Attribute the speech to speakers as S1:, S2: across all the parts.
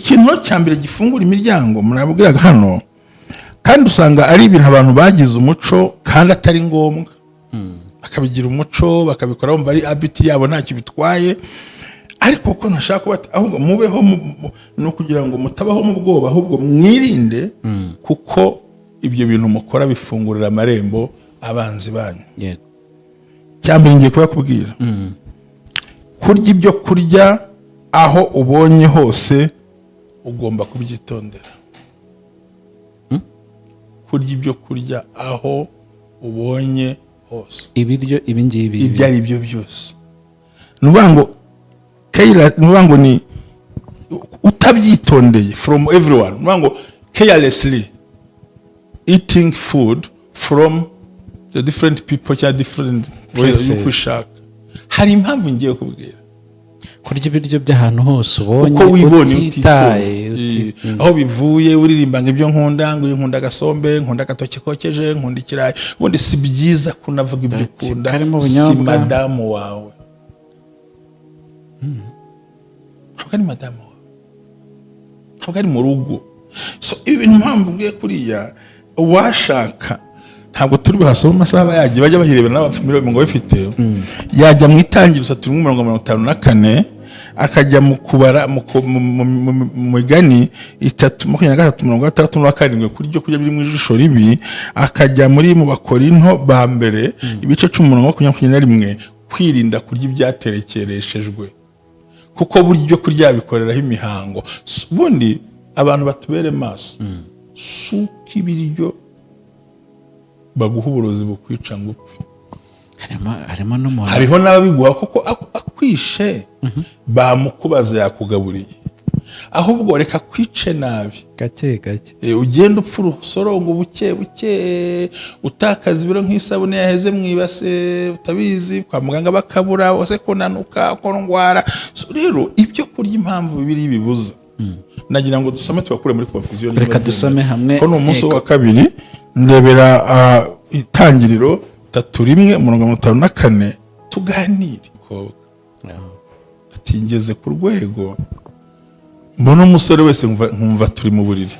S1: Ikintu cya mbere gifungura imiryango murabwiraga hano, kandi usanga ari ibintu abantu bagize umuco kandi atari ngombwa, bakabigira umuco, bakabikora bumva ari habit yabo, ntacyo bitwaye. Ariko ko ntashaka kuba, ahubwo mubeho ni ukugira ngo mutabaho mu bwoba, ahubwo mwirinde, kuko ibyo bintu mukora bifungurira amarembo abanzi banyu. Cyambere ngiye kubakubwira, kurya ibyo kurya aho ubonye hose ugomba kubyitondera. Kurya ibyo kurya aho ubonye hose.
S2: Ibiryo ibi ngibi?
S1: Ibyo ari byo byose. Ni ukuvuga ngo ni ukuvuga ngo ni utabyitondeye from everyone, ni ukuvuga ngo carelessly eating food from the different people cyangwa different ways
S2: Places.
S1: y'uko ushaka. Hari impamvu ngiye kubwira.
S2: Kurya ibiryo by'ahantu hose ubonye,
S1: uko wibonye,
S2: utitaye,
S1: utitoze. Aho bivuye, uririmba ngo ibyo nkunda, ngo nkunda agasombe, nkunda agatoki kokeje, nkunda ikirayi. Ubundi si byiza ko unavuga ibyo
S2: Ati,
S1: ukunda.
S2: karimo
S1: Si
S2: ubunyobwa.
S1: madamu wawe, ntabwo ari madamu wawe, ntabwo ari mu rugo. So ibi bintu, mpamvu mbwiye kuriya, uwashaka, ntabwo turi buhasome, amasaha aba yagiye, bajya bahirebera n'abapfumu ngo bifite. Yajya mu Itangiriro 3:54, akajya mu Kubara, mu Migani 3:23:67, kuri ibyo kurya biri mu ijisho ribi, akajya mu Bakorinto ba mbere ibice 10 umurongo 21, kwirinda kurya ibyaterekereshejwe, kuko burya ibyo kurya bikoreraho imihango. Ubundi abantu batubere maso, si uko ibiryo baguha uburozi bukwica ngo upfe.
S2: Harimo n'umuntu.
S1: Hariho n'ababiguha kuko akwishe bamukubaza yakugaburiye. Ahubwo reka kwice nabi.
S2: Gake gake.
S1: Ugenda upfa urusorongo buke buke, utakaza ibiro nk'isabune yaheze mu ibase utabizi, kwa muganga bakabura ose kunanuka ko ndwara. So, rero ibyo kurya, impamvu Bibiri bibuza, nagira ngo dusome tubakure muri confusion.
S2: Reka dusome hamwe.
S1: Ko ni umunsi wa kabiri. Ndebera Itangiriro 3:1 umurongo 54, tuganire. Kobwa ati: "Ngeze ku rwego mbona umusore wese nkumva turi mu buriri,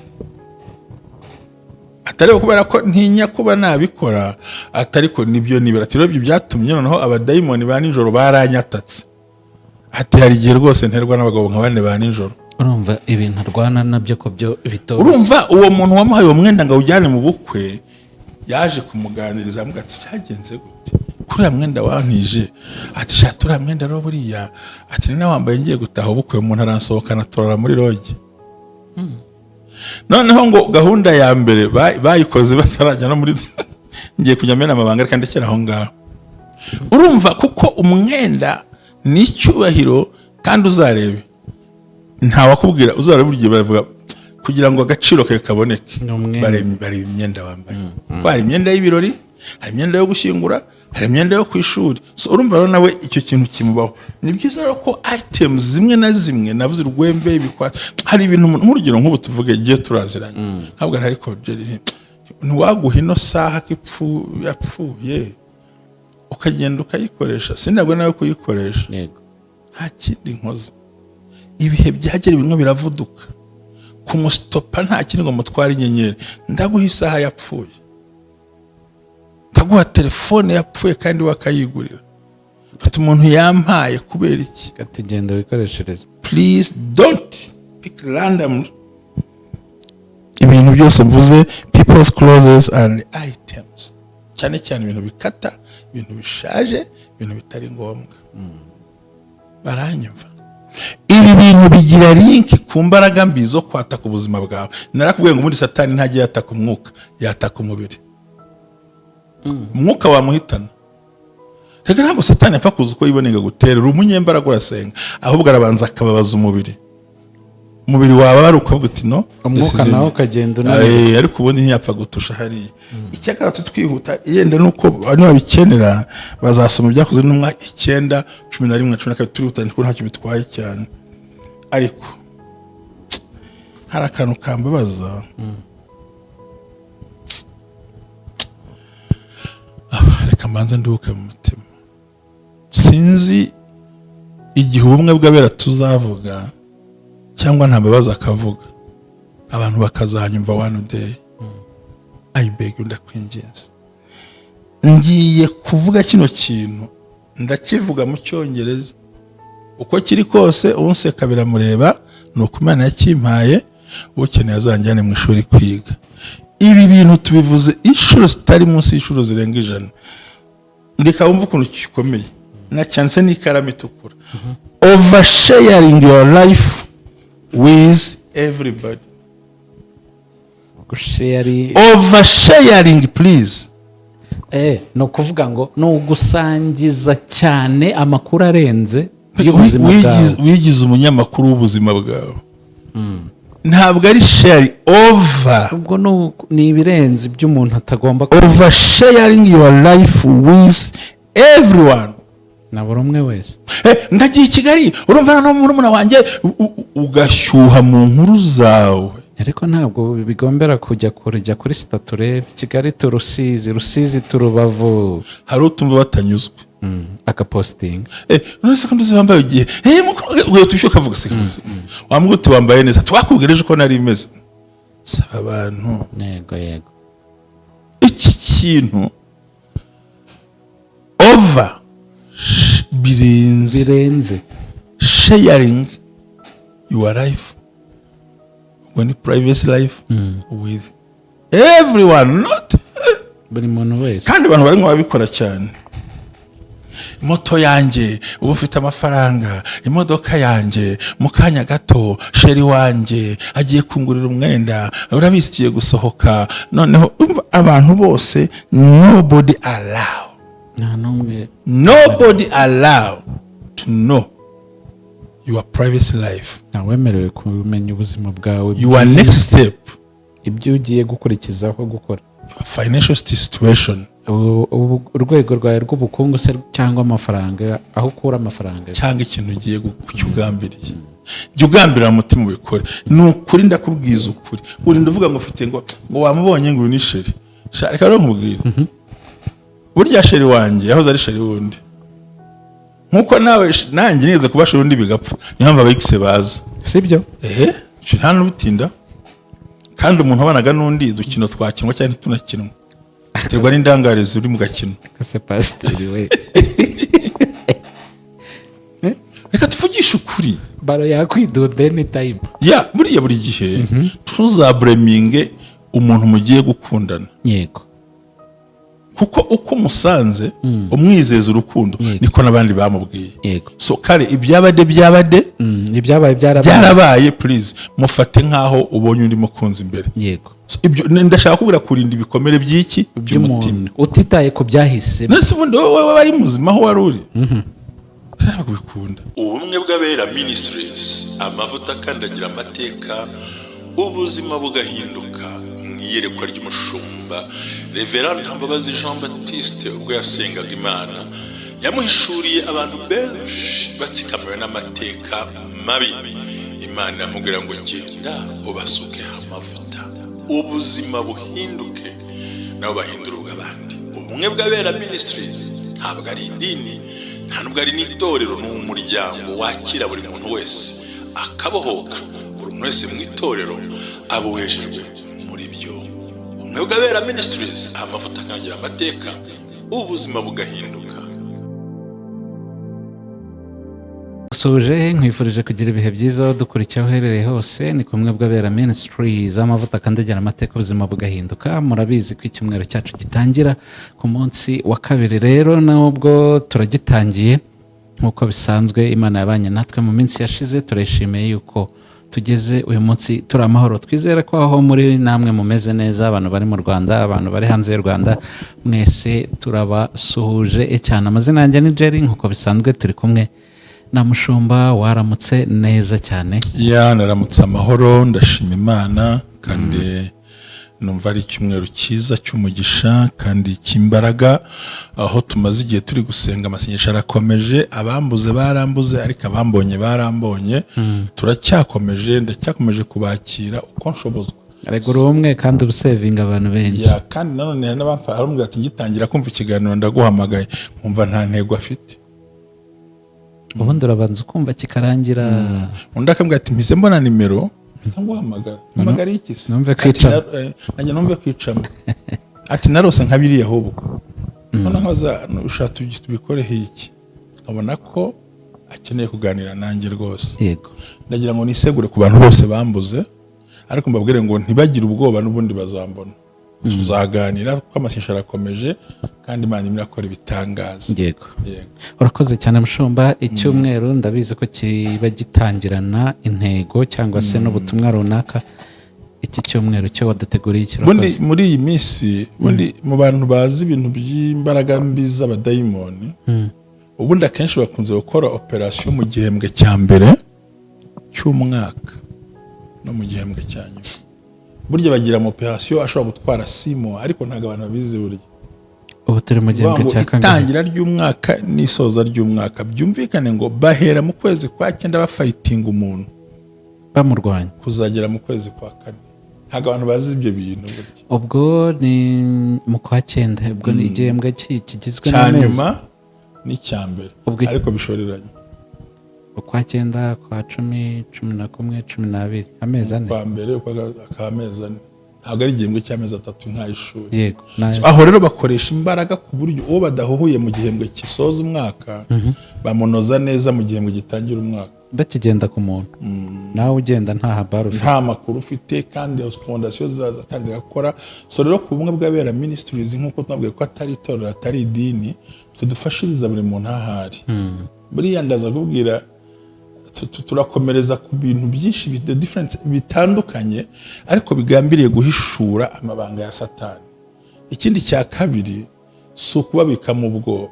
S1: atari kubera ko ntinya kuba nabikora, atari ko nibyo nibera." Ati: "Rero ibyo byatumye noneho abadayimoni ba nijoro baranyatatse." Ati: "Hari igihe rwose nterwa n'abagabo nka bane ba nijoro."
S2: Urumva ibintu arwana nabyo ko byo bitoroshye.
S1: Urumva uwo muntu wamuhaye uwo mwenda ngo awujyane mu bukwe, yaje kumuganiriza, amuga ati: "Byagenze gute kuri uriya mwenda wantije?" Ati: "Sha, uriya mwenda rero buriya," ati, "ni wambaye ngiye gutaha ubukwe, umuntu aransohokana turara muri lodge." Noneho ngo gahunda ya mbere bayikoze batarajya no muri, ngiye kujya mena amabanga, reka ndekere aho ngaho. Urumva, kuko umwenda ni icyubahiro, kandi uzarebe ntawakubwira, uzarebe buri gihe baravuga kugira ngo agaciro kawe kaboneke.
S2: Ni umwenda.
S1: Bareba imyenda wambaye. Kuko hari imyenda y'ibirori, hari imyenda yo gushyingura, hari imyenda yo ku ishuri. So urumva rero nawe icyo kintu kimubaho. Ni byiza rero ko items zimwe na zimwe, navuze urwembe, ibikwa, hari ibintu nk'urugero nk'ubu tuvuge igihe turaziranye, ntabwo ariko Jerry, ntiwaguha ino saha ko yapfuye ukagenda ukayikoresha, sinabwo nawe kuyikoresha. Nta kindi nkoze, ibihe byagera bimwe biravuduka kumusitopa, nta kindi ngo mutware inyenyeri. Ndaguha isaha yapfuye, ndaguha telefone yapfuye kandi wakayigurira. Ati: "Umuntu yampaye kubera iki?"
S2: Ati: "Genda wikoreshereze."
S1: Please don't pick random ibintu byose mvuze, people's clothes and items, cyane cyane ibintu bikata, ibintu bishaje, ibintu bitari ngombwa. Baranyumva? Ibi bintu bigira link ku mbaraga mbi zo kwataka ubuzima bwawe. Narakubwiye ngo muri Satani ntajya yataka umwuka, yataka umubiri. Umwuka wamuhitana. Reka, ntabwo Satani apfa kuza uko yiboneye gutera. Uri umunyembaraga, urasenga, ahubwo arabanza akababaza umubiri. Umubiri wawe wari ukavuga uti: "No."
S2: Umwuka
S1: Decision.
S2: nawe ukagenda unanirwa.
S1: Ariko ubundi ntiyapfa gutusha hariya. Icya twihuta yenda nuko nibabikenera bazasoma Ibyakozwe n'Intumwa 9:11, 12. Turihuta kuko ntacyo bitwaye cyane, ariko hari akantu kambabaza. Reka mbanze nduhuke mu mutima. Sinzi igihe ubumwe bw'abera tuzavuga. Cyangwa nta mbabazi akavuga, abantu bakazanyumva one day. I beg you, ndakwinginze, ngiye kuvuga kino kintu, ndakivuga mu Cyongereza uko kiri kose. Unseka biramureba, ni uko Imana yakimpaye. Ukeneye azanjyane mu ishuri kwiga. Ibi bintu tubivuze inshuro zitari munsi y'inshuro zirenga 100. Reka wumve ukuntu gikomeye. Nacyanditse n'ikaramu itukura: oversharing your life with everybody.
S2: Gushare.
S1: Oversharing, please.
S2: Ni ukuvuga ngo ni ugusangiza cyane amakuru arenze y'ubuzima bwawe.
S1: Wigize umunyamakuru w'ubuzima bwawe. Ntabwo ari share, over.
S2: Ubwo ni ibirenze ibyo umuntu atagomba
S1: Oversharing your life with everyone.
S2: Na buri umwe wese.
S1: Ndagiye i Kigali, urumva noneho murumuna wanjye, ugashyuha mu nkuru zawe.
S2: Ariko ntabwo bigombera kujya kure, jya kuri status urebe Kigali to Rusizi, Rusizi to Rubavu.
S1: Hari utumva batanyuzwe.
S2: Agapostinga.
S1: None se ko nduzi wambaye ugiye, ugahita ushyuka ukavuga se, wambwira uti wambaye neza, twakubwira ejo ko nari imeze. Saba abantu.
S2: Yego yego.
S1: Iki kintu over, birenze.
S2: Birenze.
S1: Sharing your life, ubwo ni privacy life, with everyone, not
S2: buri muntu wese.
S1: Kandi abantu barimo babikora cyane. Moto yanjye ubu, ufite amafaranga, imodoka yanjye, mu kanya gato chéri wanjye agiye kungurira umwenda, urabizi igiye gusohoka. Noneho umva, abantu bose, nobody allow,
S2: nta n'umwe.
S1: Nobody allow to know your private life.
S2: Ntawemerewe kumenya ubuzima bwawe.
S1: Your next step.
S2: Ibyo ugiye gukurikizaho gukora.
S1: Your financial situation.
S2: Urwego rwawe rw'ubukungu se cyangwa amafaranga, aho ukura amafaranga.
S1: Cyangwa ikintu ugiye icyo ugambiriye, jya ugambirira mu mutima ubikore. Ni ukuri, ndakubwiza ukuri. Urinda uvuga ngo ufite ngo wamubonye, ngo uyu ni chéri. Reka rero nkubwire, burya chéri wanjye yahoze ari chéri wundi, nkuko nawe nanjye nigeze kuba chéri undi bigapfa. Niyo mpamvu aba ex baza.
S2: Sibyo?
S1: Ehe, nta n'ubitinda. Kandi umuntu wabanaga n'undi, udukino twakinwa cyangwa ntitunakinwa, biterwa n'indangare ziri mu gakino.
S2: Kase pasiteri we.
S1: Reka tuvugishe ukuri.
S2: Baro yakwidunda anytime.
S1: Ya, buriya buri gihe ntuzablaminge umuntu mugiye gukundana, kuko uko umusanze umwizeza urukundo, niko n'abandi bamubwiye. So kare ibyabade byabade.
S2: Ibyabaye byarabaye.
S1: Byarabaye. Please, mufate nk'aho ubonye undi mukunzi imbere. So, ibyo ndashaka kubwira, kurinda ibikomere by'iki, by'umutima.
S2: By'umuntu, utitaye ku byahise.
S1: None se ubundi wowe wari muzima aho wari uri? Ntabwo bikunda. Ubumwe bw'Abera Ministries, amavuta akandagira amateka, ubuzima bugahinduka. Mu iyerekwa ry'umushumba Reverend Ntambabazi Jean Baptiste, ubwo yasengaga Imana, yamuhishuriye abantu benshi batsikamiwe n'amateka mabi. Imana iramubwira ngo genda ubasukeho amavuta, ubuzima buhinduke, nabo bahindura ubw'abandi. Ubumwe bw'Abera Ministries ntabwo ari idini, nta nubwo ari n'itorero. Ni umuryango wakira buri muntu wese akabohoka. Buri muntu wese mu itorero aboheshejwe muri byo. Ubumwe bw'Abera Ministries, amavuta akangira amateka, ubuzima bugahinduka.
S2: Suje nkwifurije kugira ibihe byiza aho dukurikiye, aho uherereye hose. Ni kumwe bw'Abera Ministries, amavuta akandagira amateka, ubuzima bugahinduka. Murabizi ko icyumweru cyacu gitangira ku munsi wa kabiri. Rero nubwo turagitangiye nk'uko bisanzwe, Imana yabanye natwe mu minsi yashize, turayishimiye yuko tugeze uyu munsi turi amahoro. Twizere ko aho muri namwe mumeze neza, abantu bari mu Rwanda, abantu bari hanze y'u Rwanda, mwese turabasuhuje cyane. Amazina yanjye ni Jerry, nk'uko bisanzwe turi kumwe na mushumba. Waramutse neza cyane.
S1: Ya, naramutse amahoro, ndashima Imana, kandi numva ari icyumweru cyiza cy'umugisha kandi cy'imbaraga, aho tumaze igihe turi gusenga, amasengesho arakomeje. Abambuze barambuze, ariko abambonye barambonye. Turacyakomeje, ndacyakomeje kubakira uko nshobozwa.
S2: Ariko uri umwe kandi uba uservinga abantu benshi.
S1: Ya, kandi nanone hari n'abamfa, arambwira ati ngitangira kumva ikiganiro ndaguhamagaye, nkumva nta ntego afite.
S2: Ubundi urabanza ukumva kikarangira.
S1: Undi akambwira ati: "Mpise mbona nimero nguhamagara." Mpamagara iki se?
S2: Numve
S1: Ati,
S2: kwicamo.
S1: Nanjye numve kwicamo. Ati: "Narose nka biriya ahubwo." Noneho nkabaza: "Ushaka tubikoreho iki?" Nkabona ko akeneye kuganira nanjye rwose. Ndagira ngo nisegure ku bantu bose bambuze, ariko mbabwire ngo ntibagire ubwoba, n'ubundi bazambona, tuzaganira, kuko amashyashya arakomeje kandi Imana irimo irakora ibitangaza. Yego.
S2: Urakoze cyane, mushumba. Icyumweru ndabizi ko kiba gitangirana intego cyangwa se n'ubutumwa runaka. Iki cyumweru cyo waduteguriye iki?
S1: Ubundi
S2: Urakoze.
S1: muri iyi minsi, ubundi mu bantu bazi ibintu by'imbaraga mbi z'abadayimoni, ubundi akenshi bakunze gukora operasiyo mu gihembwe cya mbere cy'umwaka no mu gihembwe cya nyuma. Burya bagira ama operasiyo ashobora gutwara 6 mois, ariko ntabwo abantu babizi burya.
S2: Ubu turi mu gihembwe
S1: Kuvuga ngo
S2: cya kangahe?
S1: Itangira ry'umwaka n'isoza ry'umwaka. Byumvikane ngo bahera mu kwezi kwa cyenda bafightinga umuntu,
S2: bamurwanya,
S1: kuzagera mu kwezi kwa kane. Ntabwo abantu bazi ibyo bintu burya.
S2: Ubwo ni mu kwa cyenda, ubwo ni igihembwe kigizwe
S1: cya
S2: n'amezi
S1: nyuma n'icya mbere, ariko bishoreranye.
S2: Ukwa cyenda, kwa 10, 11, 12, amezi 4.
S1: Kwa mbere, akaba amezi 4. Ntabwo ari igihembwe cy'amezi 3 nk'ay'ishuri. So, aho rero bakoresha imbaraga ku buryo uwo badahuhuye mu gihembwe gisoza umwaka bamunoza neza mu gihembwe gitangira umwaka.
S2: Bakigenda ku muntu, nawe ugenda nta habari ufite.
S1: Nta makuru ufite, kandi fondasiyo zatangiye gukora. So rero, ku Bumwe bw'Abera Ministries, nk'uko twabwiye ko atari itorero, atari idini, twe dufashiriza buri muntu aho ari. Buriya ndaza kubwira, turakomereza ku bintu byinshi the difference bitandukanye, ariko bigambiriye guhishura amabanga ya Satani. Ikindi cya kabiri, si ukubabikamo ubwoba,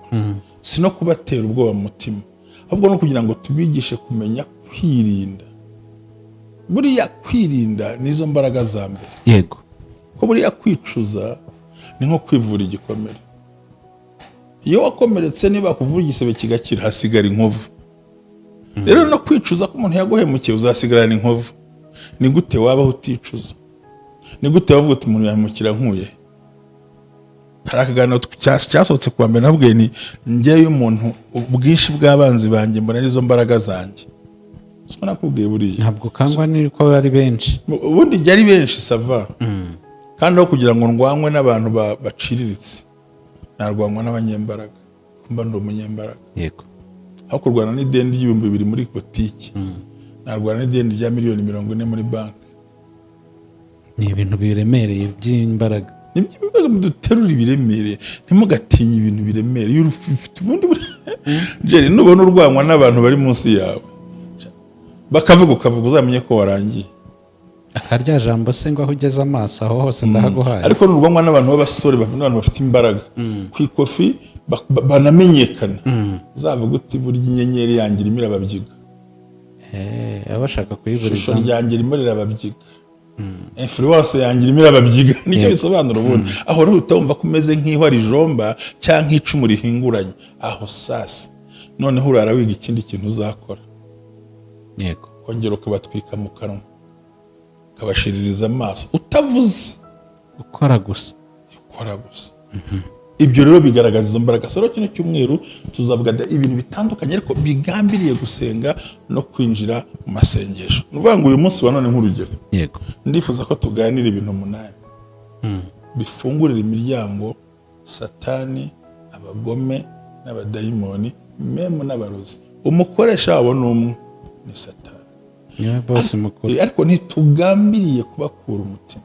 S1: si no kubatera ubwoba mu mutima, ahubwo no kugira ngo tubigishe kumenya kwirinda. Buriya kwirinda nizo mbaraga za mbere, ko buriya kwicuza ni nko kwivura igikomere. Iyo wakomeretse, niba bakuvura igisebe kigakira, hasigara inkovu. Rero no kwicuza ko umuntu yaguhemukiye, uzasigarana inkovu. Ni gute wabaho uticuza? Ni gute wavuga uti: "Umuntu yahemukira nkuye"? Hari akaganiro cyasohotse kuwa mbere, nabwiye ni njyewe umuntu ubwinshi bw'abanzi banjye mbona arizo mbaraga zanjye. Siko nakubwiye buriya?
S2: Ntabwo ukangwa n'uko ari benshi.
S1: Ubundi jya ari benshi, ça va. Kandi aho kugira ngo ndwanywe n'abantu baciriritse, narwanywa n'abanyembaraga, mba ndi umunyembaraga. Aho kurwana n'ideni ry'ibihumbi 2 muri botike, narwana n'ideni rya miliyoni 40 muri banki.
S2: Ni ibintu biremereye by'imbaraga.
S1: Nibyo, duterura ibiremereye. Ntimugatinye ibintu biremereye. Iyo ufite ubundi Jerry, nubona urwanywa n'abantu bari munsi yawe, bakavuga ukavuga, uzamenye ko warangiye.
S2: Akarya jambo se ngo: "Aho ugeze amaso aho hose ndahaguhaye."
S1: Ariko nurwanywa n'abantu b'abasore, n'abantu bafite imbaraga ku ikofi, banamenyekana, uzavuga uti: "Burya inyenyeri yanjye irimo irababyiga."
S2: Aba bashaka
S1: Ishusho
S2: kuyiburizamo.
S1: ryanjye irimo rirababyiga, influence yanjye irimo irababyiga. Nicyo bisobanura ubundi. Aho rero uhita wumva ko umeze nk'ihwa rijomba cyangwa nk'icumu rihinguranye. Aho sasa noneho urara wiga ikindi kintu uzakora, kongera ukabatwika mu kanwa, ukabashiririza amaso utavuze.
S2: Ukora gusa.
S1: Ukora gusa. Ibyo rero bigaragaza izo mbaraga. So rero kino cyumweru tuzavuga ibintu bitandukanye, ariko bigambiriye gusenga no kwinjira mu masengesho. Ni ukuvuga ngo uyu munsi wa none, nk'urugero, ndifuza ko tuganira ibintu umunani bifungurira imiryango Satani, abagome n'abadayimoni, même n'abarozi. Umukoresha wabo ni umwe, ni Satani.
S2: Niwe boss mukuru.
S1: Ariko ntitugambiriye kubakura umutima,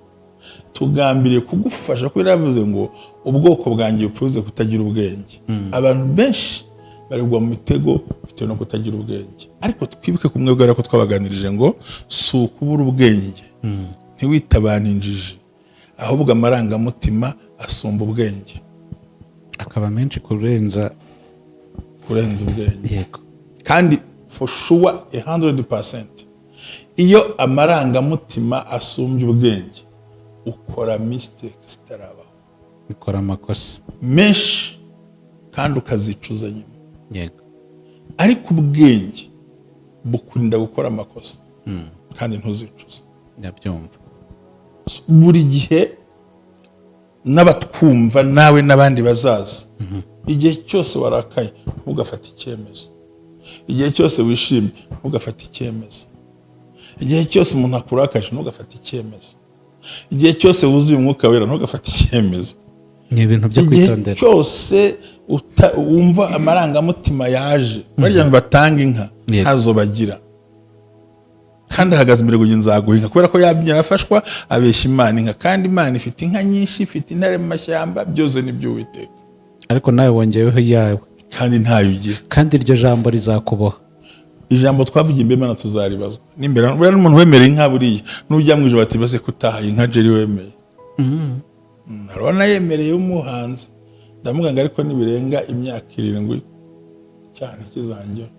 S1: tugambiriye kugufasha, kuko yaravuze ngo: "Ubwoko bwanjye bupfuze kutagira ubwenge." Abantu benshi baregwa mu mitego bitewe no kutagira ubwenge. Ariko twibuke kumwe bwera ko twabaganirije ngo si ukubura ubwenge, ntiwite abantu injiji, ahubwo amarangamutima asumba ubwenge.
S2: Akaba menshi kurenza
S1: Kurenza ubwenge. Kandi for sure, 100%, iyo amarangamutima asumbye ubwenge, ukora mistake zitarabaho.
S2: Ukora amakosa.
S1: Menshi, kandi ukazicuza nyuma. Ariko ubwenge bukurinda gukora amakosa kandi ntuzicuze.
S2: Ndabyumva.
S1: Buri gihe n'abatwumva, nawe n'abandi bazaza, igihe cyose warakaye, ntugafate icyemezo. Igihe cyose wishimye, ntugafate icyemezo. Igihe cyose umuntu akurakaje, ntugafate icyemezo. Igihe cyose wuzuye Umwuka Wera, ntugafate icyemezo.
S2: Ni ibintu byo
S1: Igihe
S2: kwitondera.
S1: cyose wumva amarangamutima yaje, barya ngo batanga inka, ntazo bagira, kandi ahagaze imbere ngo nzaguha inka, kubera ko yabye arafashwa, abeshya Imana inka, kandi Imana ifite inka nyinshi, ifite intare mu mashyamba, byose ni iby'Uwiteka.
S2: Ariko nawe wongeyeho iyawe.
S1: Kandi ntayo ugira.
S2: Kandi iryo jambo rizakuboha.
S1: Ijambo twavugiye imbere Imana tuzaribazwa n'imbere. Buriya n'umuntu wemereye inka, buriya nujya mu ijoro bati: "Baze kutahaye inka Jerry wemeye." Urabona yemereye umuhanzi, ndamubwira ngo ariko nibirenga imyaka 7 cyane kizangera.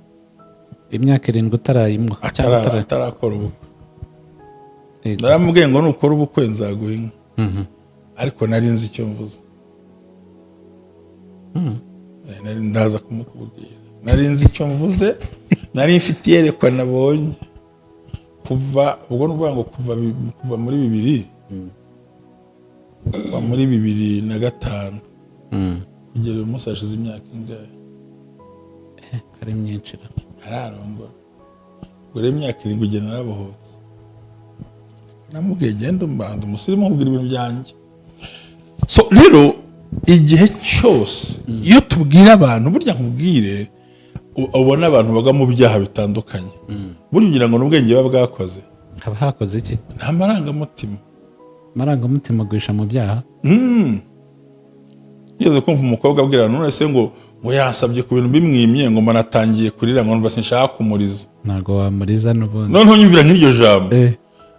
S2: Imyaka 7 utarayimuha cyangwa
S1: Atarakora ubukwe. Naramubwiye ngo nukora ubukwe nzaguha inka. Ariko nari nzi icyo mvuze. Nari ndaza kumukubwira, nari nzi icyo mvuze, nari mfite iyerekwa nabonye kuva ubwo. Ni ukuvuga ngo kuva muri bibiri, kuva muri 2005 kugera uyu munsi, hashize imyaka ingahe?
S2: Ari myinshi ra.
S1: Ntararongora. Ubwo rero imyaka 7 ugenda narabohotse. Namubwiye: "Genda umbanza umusirimu, nkubwira ibintu byanjye." So rero igihe cyose iyo tubwira abantu, burya nkubwire, ubona abantu bagwa mu byaha bitandukanye, burya ugira ngo n'ubwenge buba bwakoze.
S2: Haba hakoze iki?
S1: Nta marangamutima.
S2: Amarangamutima agwisha mu byaha.
S1: Nigeze kumva umukobwa abwira, none se ngo yansabye ku bintu bimwimye, ngo mbona atangiye kurira, ngo numva sinshaka kumuriza.
S2: Ntabwo wamuriza n'ubundi.
S1: Noneho nyumvira nk'iryo jambo,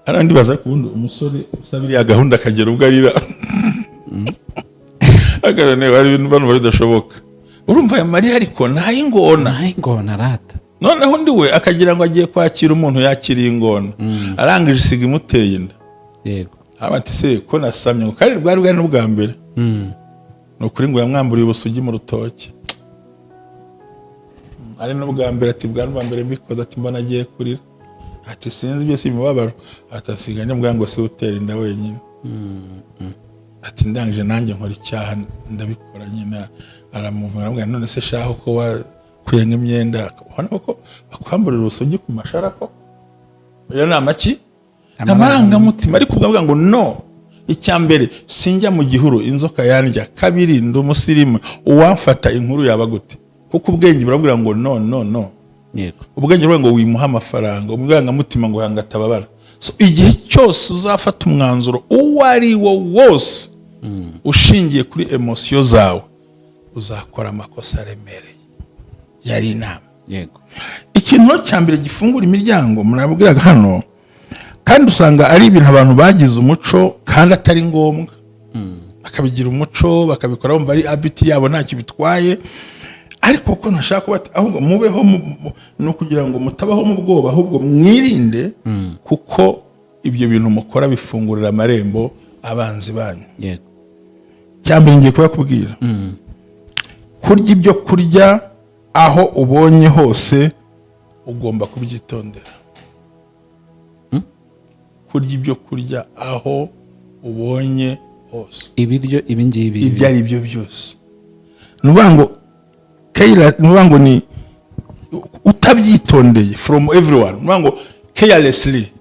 S1: arandi baza ariko ubundi umusore usaba iriya gahunda akagera ubwo arira, akarane, hari ibintu bano bidashoboka. Urumva aya marira, ariko ni ay'ingona.
S2: Ay'ingona rata.
S1: Noneho undi we akagira ngo agiye kwakira umuntu, yakiriye ingona, arangije isiga imuteye inda. Ati: "Se ko nasamye?" Ngo kandi bwari n'ubwa mbere. Ni ukuri ngo yamwamburiye ubusugi mu rutoki, ari n'ubwa mbere. Ati: "Bwa n'ubwa mbere mbikoze." Ati: "Mbona agiye kurira." Ati: "Sinzi, byose imibabaro." Ati: "Asiga nyamubwira ngo si utera inda wenyine." Ati: "Ndangije nanjye nkora icyaha, ndabikora nyine." Aramuvuga, aramubwira: "None se shaho ko wakuye nk'imyenda?" Ubona ko bakwamburira ubusugi ku mashara ko iyo ni amaki? Amarangamutima. Ariko ukavuga ngo: "No, icya mbere sinjya mu gihuru inzoka yandya, kabiri ndi umusirimu, uwamfata inkuru yaba gute?" Kuko ubwenge burabwira ngo: "No, no, no." Ubwenge buravuga ngo: "Wimuha amafaranga." Umurangamutima ngo: "Hanga atababara." So igihe cyose uzafata umwanzuro uwo ari wo wose ushingiye kuri émotion zawe, uzakora amakosa aremereye. Yari inama. Ikintu rero cya mbere gifungura imiryango murabwiraga hano, kandi usanga ari ibintu abantu bagize umuco kandi atari ngombwa, bakabigira umuco, bakabikora bumva ari habit yabo, ntacyo bitwaye. Ariko ko ntashaka kuba, ahubwo mubeho ni ukugira ngo mutabaho mu bwoba, ahubwo mwirinde, kuko ibyo bintu mukora bifungurira amarembo abanzi banyu. Cya mbere ngiye kubakubwira: kurya ibyo kurya aho ubonye hose, ugomba kubyitondera. Kurya ibyo kurya aho ubonye hose.
S2: Ibiryo ibi ngibi?
S1: Ibyo ari byo byose. Ni ukuvuga ngo kayira, ni ukuvuga ngo ni utabyitondeye, from everyone, ni ukuvuga ngo carelessly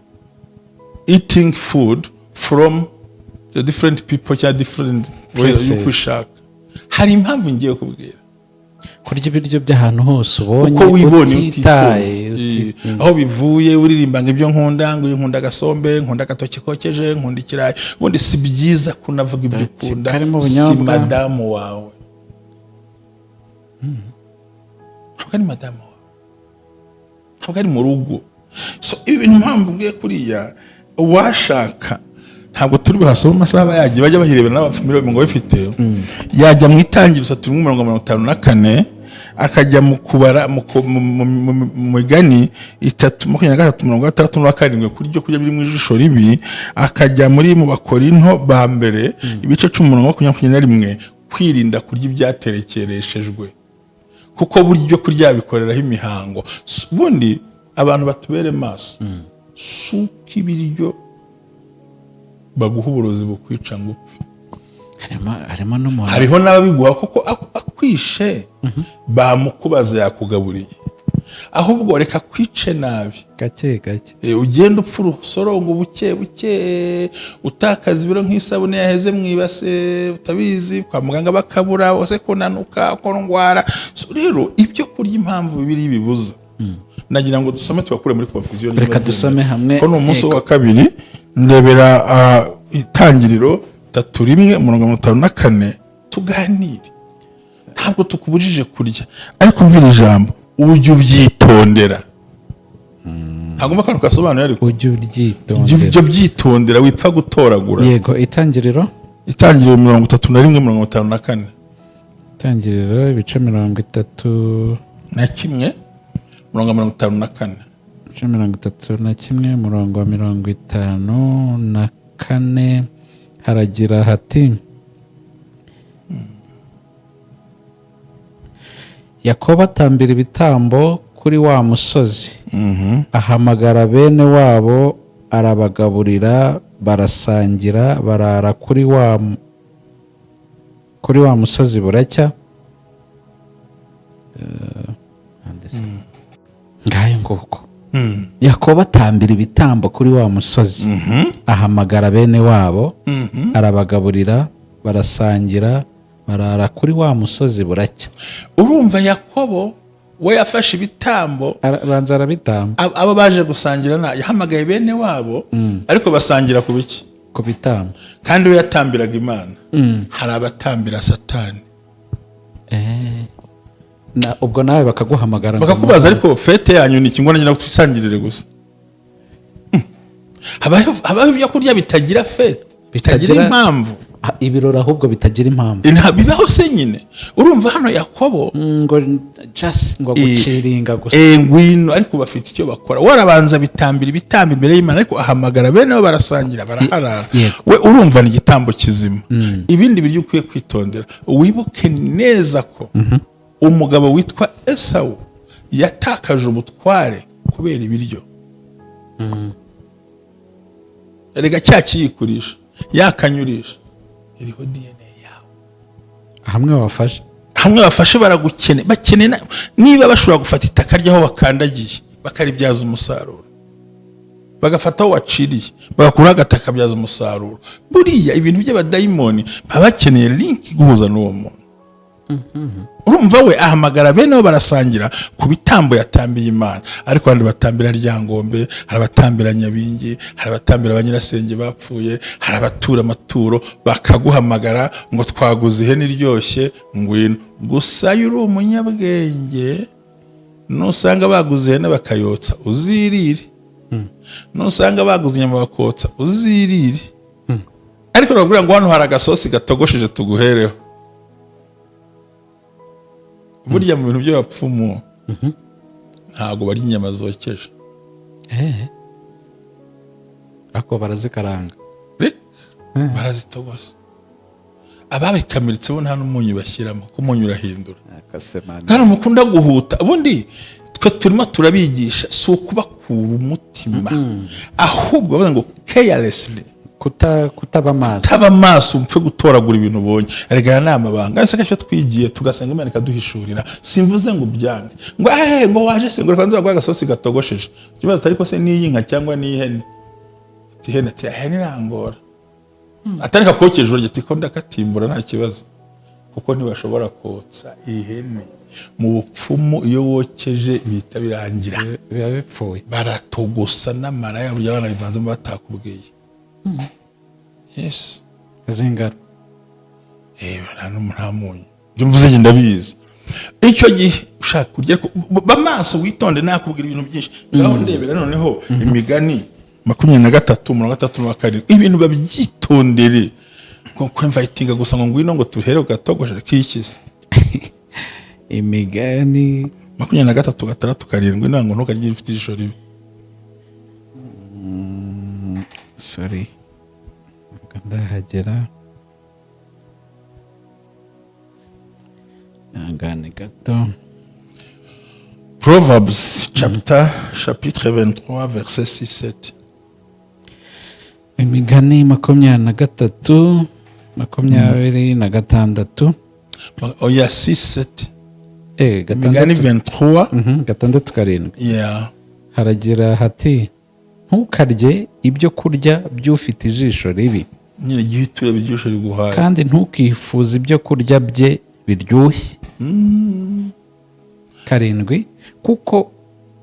S1: eating food from the different people cyangwa different ways
S2: Places.
S1: y'uko ushaka. Hari impamvu ngiye kubwira.
S2: Kurya ibiryo by'ahantu hose ubonye,
S1: Uko wibonye,
S2: utitaye,
S1: utitonze. Aho bivuye, uririmba ngo ibyo nkunda, ngo nkunda agasombe, nkunda agatoki kokeje, nkunda ikirayi. Ubundi si byiza kunavuga ibyo
S2: Ati,
S1: ukunda.
S2: karimo
S1: Si
S2: ubunyobwa.
S1: madamu wawe, ntabwo ari madamu wawe, ntabwo ari mu rugo. So ibi bintu, mpamvu mbwiye kuriya, uwashaka, ntabwo turi buhasome, amasaha aba yagiye, bajya bahirebera n'abafamiliya ngo bifite. Yajya mu Itangiriro 3:54, akajya mu Kubara, mu Migani 3:23-67, kuri ibyo kurya biri mu ijisho ribi, akajya mu Bakorinto ba mbere ibice 10:21, kwirinda kurya ibyaterekereshejwe, kuko burya ibyo kurya bikoreraho imihango. Ubundi abantu batubere maso, si uko ibiryo baguha uburozi bukwica ngo upfe.
S2: Harimo n'umuntu.
S1: Hariho n'ababiguha kuko akwishe bamukubaza yakugaburiye. Ahubwo reka kwice nabi.
S2: Gake gake.
S1: Ugenda upfa urusorongo buke buke, utakaza ibiro nk'isabune yaheze mu ibase utabizi, kwa muganga bakabura wose, kunanuka, ko ndwara. So, rero ibyo kurya, impamvu Bibiliya bibuza, nagira ngo dusome tubakure muri confusion.
S2: Reka dusome hamwe.
S1: Ko ni umunsi wa kabiri. Ndebera Itangiriro 31, umurongo 54, tuganire. Ntabwo tukubujije kurya, ariko mvira ijambo ujye ubyitondera. Ntagomba akantu kasobanuye, ariko
S2: ujye
S1: ujye
S2: ubyitondera.
S1: Ujye ubyitondera, wipfa gutoragura.
S2: Yego, Itangiriro.
S1: Itangiriro 31, 54.
S2: Itangiriro ibice 31
S1: na kimwe, umurongo 54.
S2: Ibice 31, umurongo wa 54, haragira hati: "Yakobo atambira ibitambo kuri wa musozi, ahamagara bene wabo, arabagaburira, barasangira, barara kuri wa musozi buracya." Handitse. Ngayo nguko. Yakobo atambira ibitambo kuri wa musozi, ahamagara bene wabo, arabagaburira, barasangira, barara kuri wa musozi buracya.
S1: Urumva Yakobo we yafashe ibitambo.
S2: Arabanza arabitamba.
S1: Abo baje gusangira na yahamagaye bene wabo, ariko basangira ku biki?
S2: Ku bitambo.
S1: Kandi we yatambiraga Imana. Hari abatambira Satani.
S2: Ubwo nawe bakaguhamagara ngo
S1: Bakakubaza: "Ariko fête yanyu ni iki?" Ngo nagira ngo twisangirire gusa. Habaho ibyo kurya bitagira fête, bitagira impamvu.
S2: Ah, ibirori ahubwo bitagira impamvu.
S1: Bibaho se nyine. Urumva hano Yakobo
S2: Ngo just ngo guciringa gusa.
S1: Ngwino, ariko bafite icyo bakora. Warabanza bitambira ibitambo imbere y'Imana, ariko ahamagara bene bo, barasangira, baraharara. We urumva ni igitambo kizima. Ibindi biryo ukwiye kwitondera, wibuke neza ko umugabo witwa Esawu yatakaje ubutware kubera ibiryo. Erega cya kiyikurisha yakanyurisha iriho DNA yawe.
S2: Hamwe wafashe.
S1: Hamwe bafashe baragukene, bakene niba bashobora gufata itaka ry'aho wakandagiye bakaribyaza umusaruro, bagafata aho waciriye bagakuraho agataka kabyaza umusaruro. Buriya ibintu by'abadayimoni baba bakeneye link guhuza n'uwo muntu. Urumva we ahamagara bene bo, barasangira ku bitambo yatambiye Imana, ariko abandi batambira Ryangombe, hari abatambira Nyabingi, hari abatambira abanyirasenge bapfuye, hari abatura amaturo, bakaguhamagara ngo twaguze ihene iryoshye, ngwino. Gusa iyo uri umunyabwenge, nusanga baguze ihene bakayotsa uzirire, nusanga baguze inyama bakotsa uzirire, ariko nababwira ngo hano hari agasosi gatogosheje tuguhereho. Burya mu bintu by'abapfumu ntabwo barya inyama zokeje.
S2: Ariko barazikaranga.
S1: Barazitogosa. Ababikamiritse bo nta n'umunyu bashyiramo, kuko umunyu urahindura. Kandi mukunda guhuta. Ubundi twe turimo turabigisha, si ukubakura umutima, ahubwo bavuga ngo carelessly.
S2: Kutaba amazi.
S1: Taba amaso upfe gutoragura ibintu ubonye. Erega aya ni amabanga ese icyo twigiye, tugasenga Imana ikaduhishurira. Simvuze ngo ubyange, ngo eee, ngo waje se, ngo reka nzaguhe agasosi gatogosheje. Ikibazo ariko se n'iy'inka cyangwa n'iy'ihene? Ati ihene. Ati ihene irangora. Atari kakokeje urya? Ati ko ndakatimbura, nta kibazo, kuko ntibashobora kotsa ihene mu bupfumu. Iyo wokeje bihita birangira.
S2: Biba bipfuye.
S1: Baratogosa n'amara yabo, burya banabivanzemo batakubwiye. Yes.
S2: Zingara.
S1: Nta munyu. Ibyo mvuze njye ndabizi. Icyo gihe ushaka kurya, ariko ba maso, witonde, nakubwira ibintu byinshi. Ngaho ndebera noneho Imigani 23, 37. Ibintu babyitondere, ngo kwinvitinga gusa ngo ngwino, ngo tuhere gatogoshe kikize.
S2: Imigani.
S1: 23, 6, 7. Ntabwo ntukarye ufite ijisho ribi.
S2: Sorry, ntabwo ndahagera, ihangane gato.
S1: Proverbs chapter, chapitre 23, verset 6, 7.
S2: Imigani 23, 26.
S1: Oya, 6, 7. Imigani
S2: gatandatu
S1: 23.
S2: 6 7.
S1: Yeah.
S2: Haragira hati: "Ntukarye ibyo kurya by'ufite ijisho ribi."
S1: Nyine igihe tureba ijisho riguhaye.
S2: "Kandi ntukifuze ibyo kurya bye biryoshye." 7: "Kuko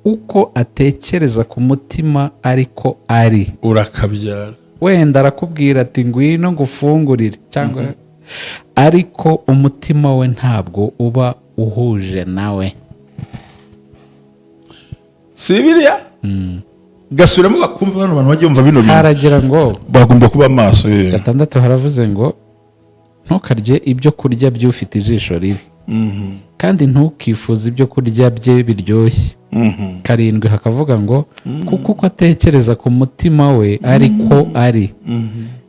S2: uko atekereza ku mutima ariko ari."
S1: Urakabyara.
S2: Wenda arakubwira ati: "Ngwino ngufungurire," cyangwa, ariko umutima we ntabwo uba uhuje nawe.
S1: Si Bibiliya? Gasubiramo bakumva, bano bantu bajya bumva bino bintu.
S2: Haragira ngo
S1: Bagomba kuba maso, ye.
S2: 6 haravuze ngo: "Ntukarye ibyo kurya by'ufite ijisho ribi, kandi ntukifuze ibyo kurya bye biryoshye." 7 hakavuga ngo: "Kuko uko atekereza ku mutima we ariko ari."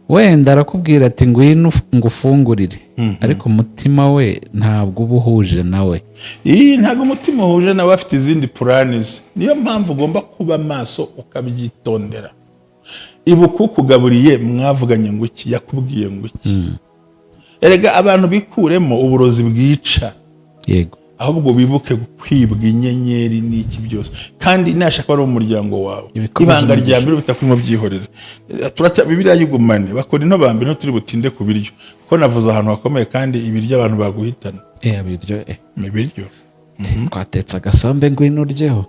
S2: Wenda arakubwira ati: "Ngwino ngufungurire," ariko umutima we ntabwo uba uhuje nawe.
S1: Iyi ntabwo umutima uhuje nawe, afite izindi plan ze. Niyo mpamvu ugomba kuba maso, ukabyitondera. Ibuka ukugaburiye, mwavuganye ngo iki? Yakubwiye ngo iki? Erega abantu bikuremo uburozi bwica. Ahubwo bibuke kwibwa inyenyeri n'iki byose, kandi nashaka ari umuryango wawe.
S2: Ibikomeza
S1: Ibanga rya
S2: umugisha.
S1: mbere bitakurimo, byihorere. Turacya Bibiliya yigumane. Bakora ino bambere, turi butinde ku biryo kuko navuze ahantu hakomeye, kandi ibiryo abantu baguhitana.
S2: Biryo.
S1: Mu biryo.
S2: Twatetse agasombe, ngwino uryeho.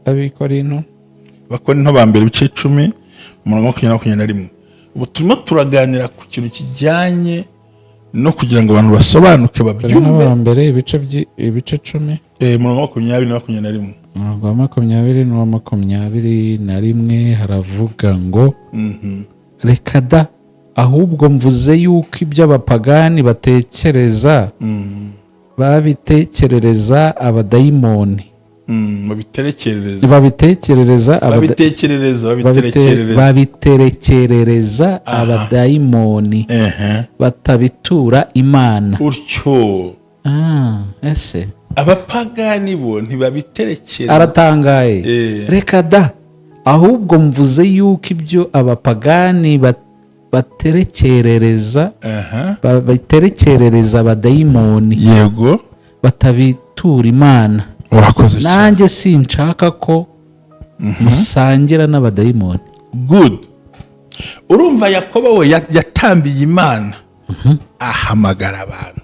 S2: Abikorinto.
S1: Abakorinto ba mbere, ibice 10, umurongo wa 20 na 21. Ubu turimo turaganira ku kintu kijyanye no kugira ngo abantu basobanuke,
S2: Korinto
S1: babyumve.
S2: ba mbere, ibice 10.
S1: Umurongo wa 20 na 21.
S2: Umurongo wa 20 n'uwa 21 haravuga ngo: "Reka da, ahubwo mvuze yuko ibyo abapagani batekereza babitekerereza abadayimoni."
S1: Babiterekerereza.
S2: Babitekerereza
S1: Babitekerereza, babiterekerereza.
S2: Babiterekerereza abadayimoni, batabitura Imana.
S1: Utyo.
S2: Ah, ese
S1: Abapagani bo ntibabiterekereza.
S2: Aratangaye. "Reka da, ahubwo mvuze yuko ibyo abapagani baterekerereza babiterekerereza abadayimoni, batabitura Imana."
S1: Urakoze cyane.
S2: "Nanjye sinshaka ko musangira n'abadayimoni."
S1: Good. Urumva Yakobo we yatambiye Imana, ahamagara abantu.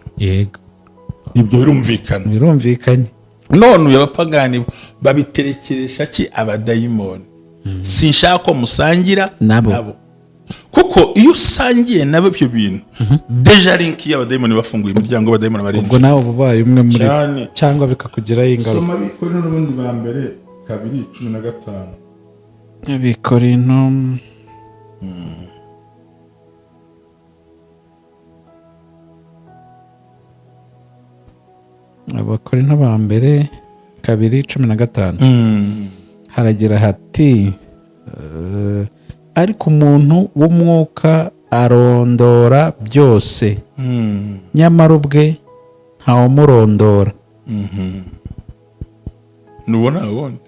S1: Ibyo birumvikana.
S2: Birumvikanye.
S1: None uyu, abapagani babiterekeresha ki? Abadayimoni. Sinshaka ko musangira
S2: nabo.
S1: Kuko iyo usangiye nabo ibyo bintu, déjà link y'abadayimoni bafunguye imiryango, abadayimoni
S2: Ubwo
S1: barinjira.
S2: nawe uba ubaye umwe muri bo.
S1: Cyane.
S2: Cyangwa bikakugiraho ingaruka.
S1: Soma Abakorinto n'ubundi ba mbere 2, 15.
S2: Abakorinto ba mbere 2, 15. Haragira hati: "Ariko umuntu w'umwuka arondora byose, nyamara ubwe ntawumurondora."
S1: Nubona ubundi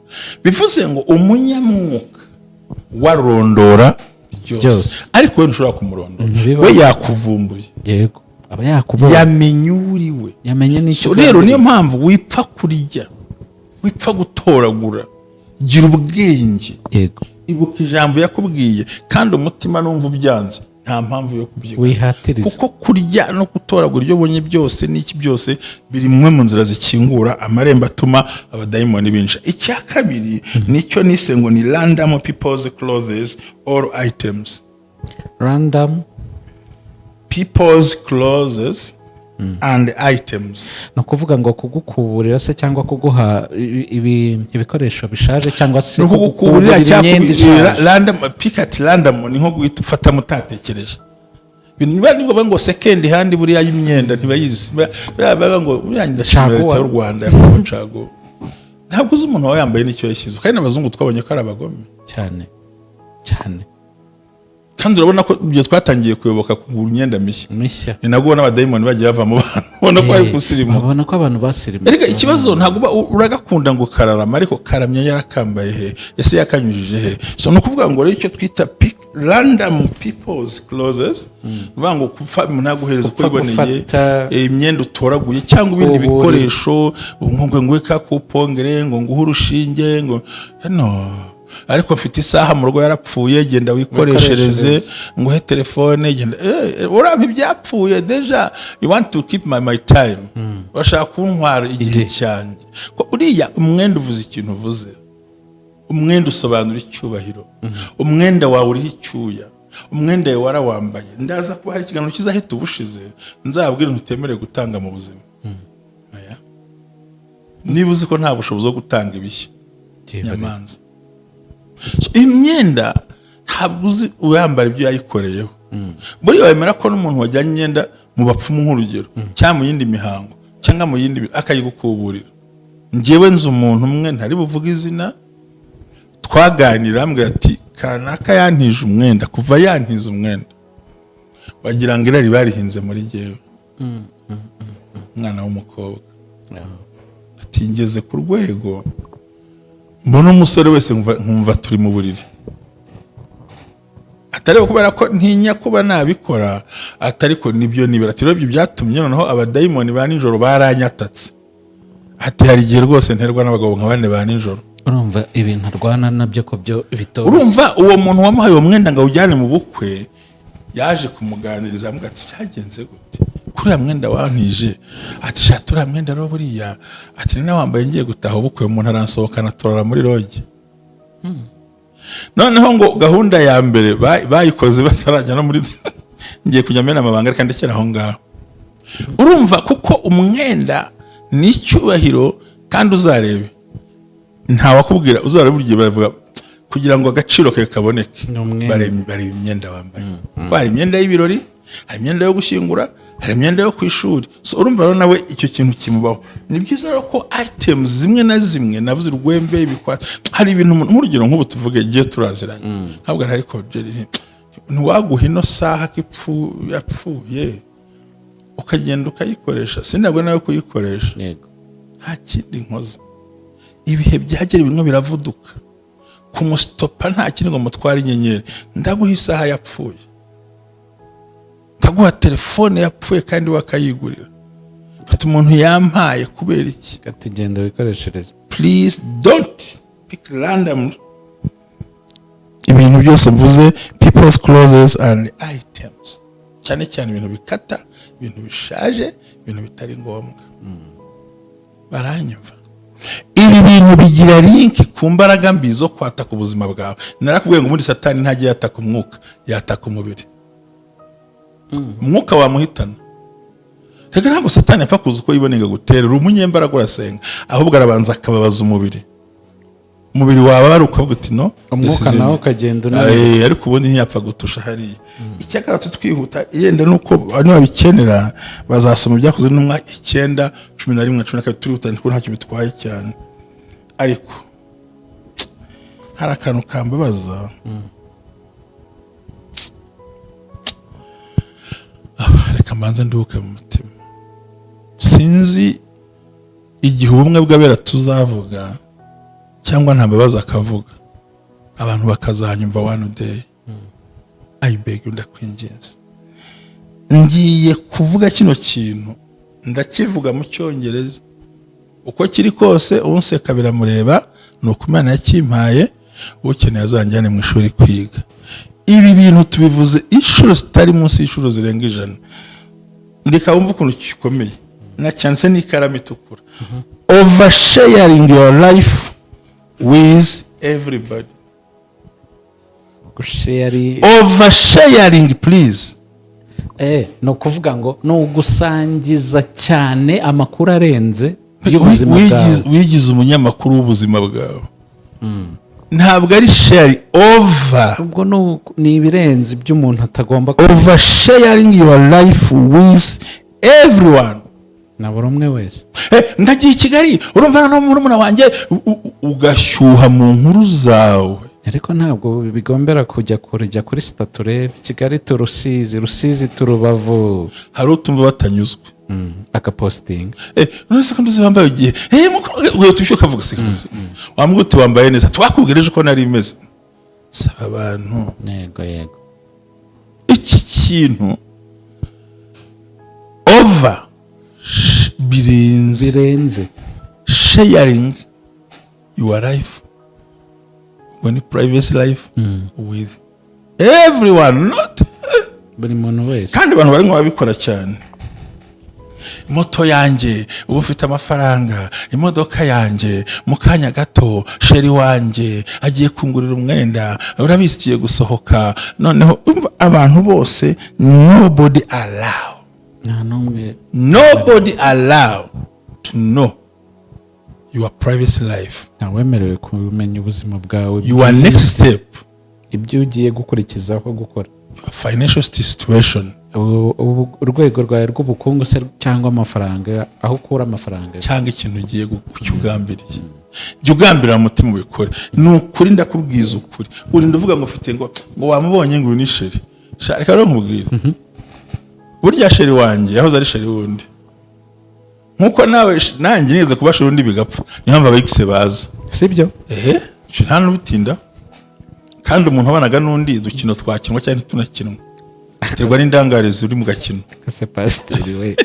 S1: bivuze ngo umunyamwuka warondora byose,
S2: Byose.
S1: ariko we ntushobora kumurondora.
S2: Ntibibaho.
S1: We yakuvumbuye.
S2: Yego, aba yakubonye.
S1: Yamenye uwo uri we.
S2: Yamenye n'icyo
S1: So rero niyo
S2: ugambiriye.
S1: mpamvu wipfa kurya, wipfa gutoragura, gira ubwenge. Ibuka ijambo yakubwiye, kandi umutima numva ubyanze, nta mpamvu yo kubyiga.
S2: Wihatiriza.
S1: Kuko kurya no gutoragura ibyo ubonye byose n'iki byose biri mwe mu nzira zikingura amarembo atuma abadayimoni binjira. Icya kabiri nicyo nise ngo ni random people's clothes or items.
S2: Random
S1: People's clothes and items.
S2: Ni ukuvuga ngo kugukuburira se, cyangwa kuguha ibikoresho bishaje, cyangwa se
S1: Ni ukugukuburira
S2: kugukuburira
S1: cyangwa
S2: imyenda ishaje.
S1: Random pick at random, ni nko guhita ufata mutatekereje. Ibintu niba niba ngo second hand, buriya y'imyenda ntibayizi. Buriya bavuga ngo buriya ndashimira
S2: Caguwa.
S1: leta y'u Rwanda yakobo caguwa. Ntabwo uzi umuntu waba yambaye n'icyo yashyize, kandi n'abazungu twabonye ko ari abagome.
S2: Cyane cyane.
S1: Kandi urabona ko ibyo twatangiye kuyoboka kugura imyenda mishya.
S2: Mishya.
S1: Ni nabwo ubona abadayimoni bagiye bava mu bantu, ubona ko bari gusirimuka.
S2: Babona ko abantu basirimutse.
S1: Erega ikibazo ntabwo uba uragakunda ngo kararama, ariko karamye yarakambaye he? Ese yakanyujije he? So ni ukuvuga ngo rero icyo twita pick random people's clothes, ni ukuvuga ngo gupfa umuntu yaguhereza uko
S2: Gupfa
S1: yiboneye,
S2: gufata
S1: imyenda utoraguye cyangwa ibindi
S2: Uburi.
S1: bikoresho, ngo nguhe ka kupongere, ngo nguhe urushinge, ngo no ariko mfite isaha mu rugo yarapfuye, genda wikoreshereze,
S2: Wikoreshereze.
S1: nguhe telefone, genda urampa ibyapfuye. Déjà you want to keep my time, urashaka kuntwara igihe
S2: Igihe.
S1: cyanjye. Ko uriya umwenda uvuze ikintu uvuze, umwenda usobanura icyubahiro, umwenda wawe uriho icyuya, umwenda wawe warawambaye. Ndaza kuba hari ikiganiro kizahita ubushize nzababwira ntutemerewe gutanga mu buzima. Oya. Niba uzi ko nta bushobozi bwo gutanga ibishya,
S2: Byihorere.
S1: nyamanza. So, imyenda ntabwo uzi uyambara ibyo yayikoreyeho. Buriya wemera ko n'umuntu wajyanye imyenda mu bapfumu, nk'urugero, cyangwa mu yindi mihango, cyangwa mu yindi akayigukuburira. Njyewe nzi umuntu umwe ntari buvuge izina, twaganira ambwira ati: "Kanaka yantije umwenda, kuva yantiza umwenda wagira ngo irari barihinze muri jyewe." Umwana w'umukobwa ati: "Ngeze ku rwego mbona umusore wese nkumva turi mu buriri, atari kubera ko ntinya kuba nabikora, atari ko nibyo nibera." Ati: "Rero ibyo byatumye noneho abadayimoni ba nijoro baranyatatse." Ati: "Hari igihe rwose nterwa n'abagabo nka bane ba nijoro."
S2: Urumva ibintu arwana nabyo ko byo bitoroshye.
S1: Urumva uwo muntu wamuhaye uwo mwenda ngo awujyane mu bukwe yaje kumuganiriza, amuga ati: "Byagenze gute kuri uriya mwenda wantije?" Ati: "Sha, turiya mwenda rero buriya," ati, "ni wambaye ngiye gutaha ubukwe, umuntu aransohokana turara muri lodge." Noneho ngo gahunda ya mbere bayikoze batarajya no muri, ngiye kujya mena amabanga, reka ndekere aho ngaho. Urumva, kuko umwenda ni icyubahiro, kandi uzarebe ntawakubwira, uzarebe buri gihe baravuga kugira ngo agaciro kawe kaboneke.
S2: Ni umwenda.
S1: Bareba imyenda wambaye. Kuko hari imyenda y'ibirori, hari imyenda yo gushyingura, hari imyenda yo ku ishuri. So urumva rero nawe icyo kintu kimubaho. Ni byiza rero ko items zimwe na zimwe, navuze urwembe, ibikwa, hari ibintu nk'urugero nk'ubu tuvuge igihe turaziranye, ntabwo ariko Jerry, ntiwaguha ino saha ko yapfuye ukagenda ukayikoresha, sinabwo nawe kuyikoresha. Nta kindi nkoze, ibihe byagera bimwe biravuduka kumusitopa, nta kindi ngo mutware inyenyeri. Ndaguha isaha yapfuye, ndaguha telefone yapfuye kandi wakayigurira. Ati: "Umuntu yampaye kubera iki?"
S2: Ati: "Genda wikoreshereze."
S1: Please don't pick random ibintu byose mvuze, people's clothes and items, cyane cyane ibintu bikata, ibintu bishaje, ibintu bitari ngombwa. Baranyumva? Ibi bintu bigira link ku mbaraga mbi zo kwataka ubuzima bwawe. Narakubwiye ngo muri Satani ntajya yataka umwuka, yataka umubiri. Umwuka wamuhitana. Reka, ntabwo Satani apfa kuza uko yiboneye gutera. Uri umunyembaraga, urasenga, ahubwo arabanza akababaza umubiri. Umubiri wawe ari ukavuga uti: "No."
S2: Umwuka nawe ukagenda unaniwe.
S1: Ariko ubundi ntiyapfa gutusha hariya. Icyagatatu twihuta yenda nuko nibabikenera bazasoma Ibyakozwe n'Intumwa 9:11, 12. Turihuta kuko ntacyo bitwaye cyane, ariko hari akantu kambabaza. Reka mbanze nduhuke mu mutima. Sinzi igihe ubumwe bw'abera tuzavuga, cyangwa nta mbabazi akavuga, abantu bakazanyumva one day. I beg you, ndakwinginze, ngiye kuvuga kino kintu, ndakivuga mu Cyongereza uko kiri kose, unseka biramureba, ni uko Imana yakimpaye. Ukeneye azanjyane mu ishuri kwiga. Ibi bintu tubivuze inshuro zitari munsi y'inshuro zirenga 100. Reka wumve ukuntu gikomeye, nacyanditse n'ikaramu itukura: oversharing your life with everybody.
S2: Gushare.
S1: Oversharing, please.
S2: Ni ukuvuga ngo ni ugusangiza cyane amakuru arenze y'ubuzima bwawe.
S1: Wigize umunyamakuru w'ubuzima bwawe. Ntabwo ari share over.
S2: Ubwo ni ibirenze ibyo umuntu atagomba
S1: Oversharing your life with everyone.
S2: Na buri umwe wese.
S1: Ndagiye i Kigali, urumva no murumuna wanjye, ugashyuha mu nkuru zawe.
S2: Ariko ntabwo bigombera kujya kure, jya kuri status urebe Kigali to Rusizi, Rusizi to Rubavu.
S1: Hari utumva batanyuzwe.
S2: Agapostinga.
S1: None se ko nduzi wambaye ugiye ugahita ushyuka ukavuga se wambwira uti wambaye neza, twakubwira ejo ko nari imeze. Saba abantu.
S2: Yego yego.
S1: Iki kintu over birenze.
S2: Birenze.
S1: Sharing your life, ubwo ni privacy life, with everyone, not
S2: buri muntu wese.
S1: Kandi abantu barimo babikora cyane. Moto yanjye, ubu ufite amafaranga, imodoka yanjye, mu kanya gato chéri wanjye agiye kungurira umwenda, urabizi igiye gusohoka. Noneho umva, abantu bose, nobody allow,
S2: nta n'umwe.
S1: Nobody allow to know your private life.
S2: Ntawemerewe kumenya ubuzima bwawe.
S1: Your next step.
S2: Ibyo ugiye gukurikizaho gukora.
S1: Your financial situation.
S2: Urwego rwawe rw'ubukungu se cyangwa amafaranga, aho ukura amafaranga.
S1: Cyangwa ikintu ugiye icyo ugambiriye, jya ugambirira mu mutima ubikore. Ni ukuri, ndakubwiza ukuri. Urinda uvuga ngo ufite ngo wamubonye, ngo uyu ni chéri. Sha, reka rero nkubwire, burya chéri wanjye yahoze ari chéri wundi, nkuko nawe nanjye nigeze kuba chéri undi bigapfa. Niyo mpamvu aba ex baza.
S2: Sibyo?
S1: Ehe, icyo nta n'ubitinda. Kandi umuntu wabanaga n'undi, udukino twakinwa cyangwa ntitunakinwa, biterwa n'indangare ziri mu gakino.
S2: Kase pasiteri we.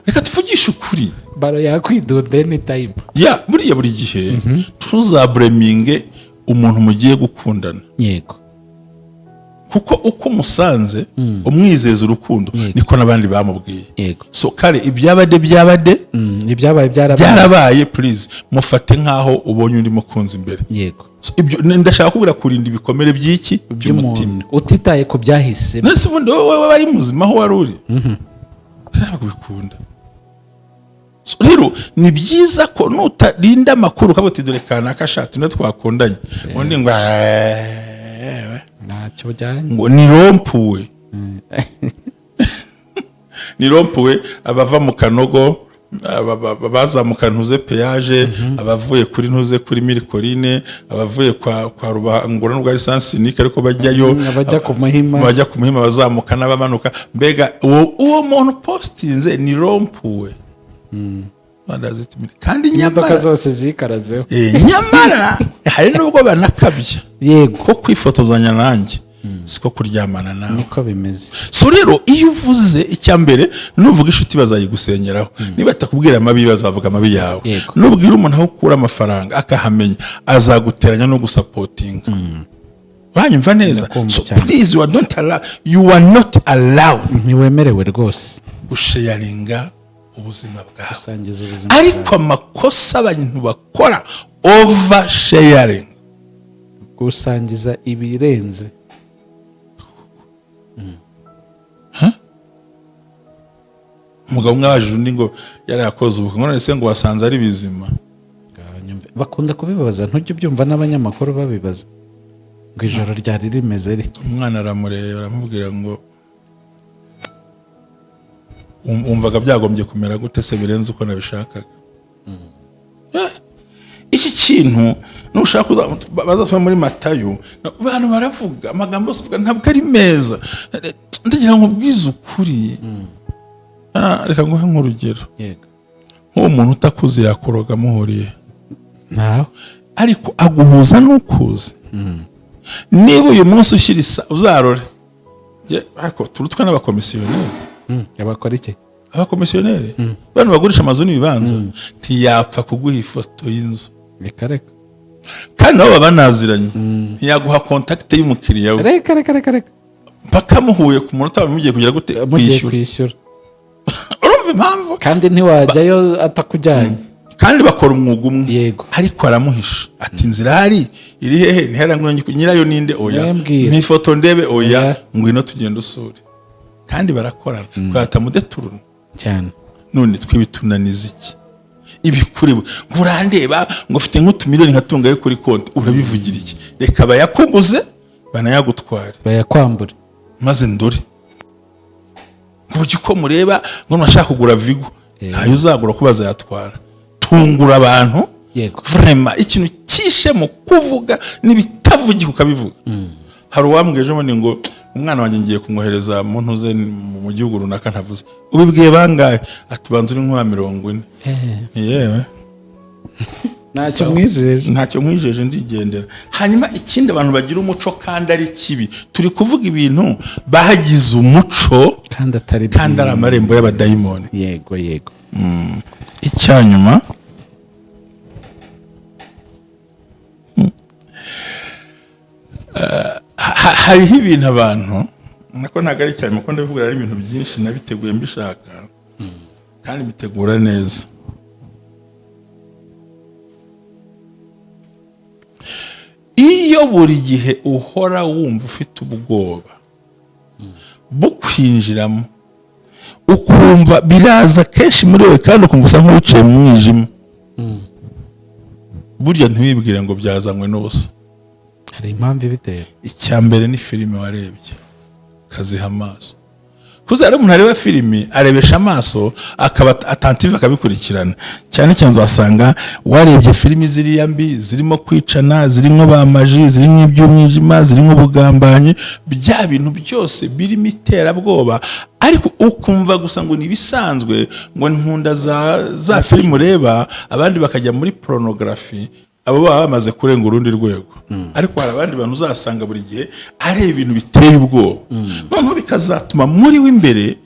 S1: Reka tuvugishe ukuri.
S2: Baro yakwidunda anytime.
S1: Ya, buriya buri gihe ntuzablaminge umuntu mugiye gukundana, kuko uko umusanze umwizeza urukundo, niko n'abandi bamubwiye. So kare ibyabade byabade.
S2: Ibyabaye byarabaye.
S1: Byarabaye. Please, mufate nk'aho ubonye undi mukunzi imbere. So, ibyo ndashaka kubwira kurinda ibikomere by'iki? By'umutima.
S2: By'umuntu, utitaye ku byahise.
S1: Nese ubundi wowe wari muzima aho wari uri? Ntabwo bikunda. So, rero ni byiza ko nutarinda amakuru ukavuga uti dore kanaka ashati niwe twakundanye, undi ngo "Eh,
S2: ntacyo bijyanye.
S1: Ngo ni rond-point, ni rond-point. Abava mu Kanogo, bazamuka ntuze péage, abavuye kuri ntuze kuri Mille Collines, abavuye kwa Rubangura n'ubwo ari sens unique ariko bajyayo.
S2: Abajya ku Muhima.
S1: Abajya ku Muhima, bazamuka n'abamanuka, mbega uwo muntu postinze ni rond-point. Kandi
S2: imodoka
S1: nyamara
S2: zose zikarazeho.
S1: Nyamara hari n'ubwo banakabya, ko kwifotozanya nanjye siko kuryamana nawe.
S2: Niko bimeze.
S1: So rero iyo uvuze, icya mbere nuvuga inshuti bazayigusenyeraho. Niba batakubwira amabi, bazavuga amabi yawe. Nubwira umuntu aho ukura amafaranga akahamenya, azaguteranya no gusupportinga. Uranyumva neza?
S2: Ndakumva
S1: So
S2: cyane.
S1: please, you are not allowed, you are not allowed
S2: ntiwemerewe rwose
S1: gusharinga ubuzima bwawe.
S2: Gusangiza ubuzima
S1: Ariko
S2: bwawe.
S1: amakosa abantu bakora, over sharing.
S2: Gusangiza ibirenze.
S1: Umugabo umwe abajije undi ngo yari yakoze ubukwe, ngo none se ngo wasanze ari bizima?
S2: Ngaho nyumve. Bakunda kubibaza, ntujya ubyumva n'abanyamakuru babibaza ngo ijoro ryari rimeze rite?
S1: Umwana aramureba, aramubwira ngo wumvaga byagombye kumera gute se birenze uko nabishakaga? Iki kintu nushaka bazasoma muri Matayo, abantu baravuga amagambo yose uvuga ntabwo ari meza. Ndagira ngo ubwize ukuri. Reka nguhe nk'urugero. Nk'uwo muntu utakuze yakoroga muhuriye?
S2: Ntawe.
S1: Ariko aguhuza n'ukuzi. Niba uyu munsi ushyira isa uzarore. Ariko turutwa n'abakomisiyoneri.
S2: Abakora iki?
S1: Abakomisiyoneri, bantu bagurisha amazu n'ibibanza, ntiyapfa kuguha ifoto y'inzu.
S2: Reka reka.
S1: Kandi nabo baba banaziranye, ntiyaguha contact y'umukiriya we.
S2: Reka reka reka reka.
S1: Mpaka muhuye ku munota mugiye kugira gute?
S2: Mugiye
S1: Kwishyura.
S2: kwishyura.
S1: Urumva impamvu?
S2: Kandi ntiwajyayo atakujyanye.
S1: Kandi bakora umwuga umwe. Ariko aramuhisha ati inzira ihari iri hehe? Ntihari ngo nyirayo ninde? Oya.
S2: Mwembwira.
S1: Mpa ifoto ndebe. Oya.
S2: Oya.
S1: Ngwino tugende usure. Kandi barakorana kubera mudeturuna.
S2: Cyane.
S1: None twibitunaniza iki? Ibikuri ngo urandeba ngo ufite nk'utumiliyoni nkatungayo kuri konti, urabivugira iki? Reka bayakuguze banayagutware.
S2: Bayakwambure.
S1: Maze ndore ngo ujye uko mureba ngo nashaka kugura Vigo, ntayo uzagura ko bazayatwara. Tungura abantu.
S2: Yego.
S1: Vraiment, ikintu cyishe mu kuvuga n'ibitavugika ukabivuga. Hari uwambwiye ejo bundi ngo umwana wanjye ngiye kumwohereza mu ntuze mu gihugu runaka ntavuze. Ubibwiye bangahe? Ati banza uri nk'uwa 40. Yewe.
S2: Ntacyo mwijeje.
S1: Ntacyo mwijeje, ndigendera. Hanyuma ikindi, abantu bagira umuco kandi ari kibi. Turi kuvuga ibintu bagize umuco
S2: kandi atari
S1: kandi ari amarembo y'abadayimoni.
S2: yego yego
S1: Icyanyuma, hariho ibintu abantu, nako ntabwo ari cyane kuko ndabivuga, ari ibintu byinshi nabiteguye mbishaka kandi mbitegura neza. Iyo buri gihe uhora wumva ufite ubwoba bukwinjiramo, ukumva biraza kenshi muri wowe, kandi ukumva usa nk'uwicaye mu mwijima, burya ntiwibwire ngo byazanywe n'ubusa.
S2: Hari impamvu ibitera.
S1: Icya mbere ni filime warebye ukaziha amaso. Kuko hari umuntu areba filimi arebesha amaso, akaba attentive, akabikurikirana cyane cyane. Uzasanga warebye filimi ziriya mbi, zirimo kwicana, zirimo ba magie, zirimo iby'umwijima, zirimo ubugambanyi, bya bintu byose birimo iterabwoba, ariko ukumva gusa ngo ni ibisanzwe, ngo nkunda za filimi ureba. Abandi bakajya muri pornography, abo baba bamaze kurenga urundi rwego. Ariko hari abandi bantu uzasanga buri gihe areba ibintu biteye ubwoba, noneho bikazatuma muri we imbere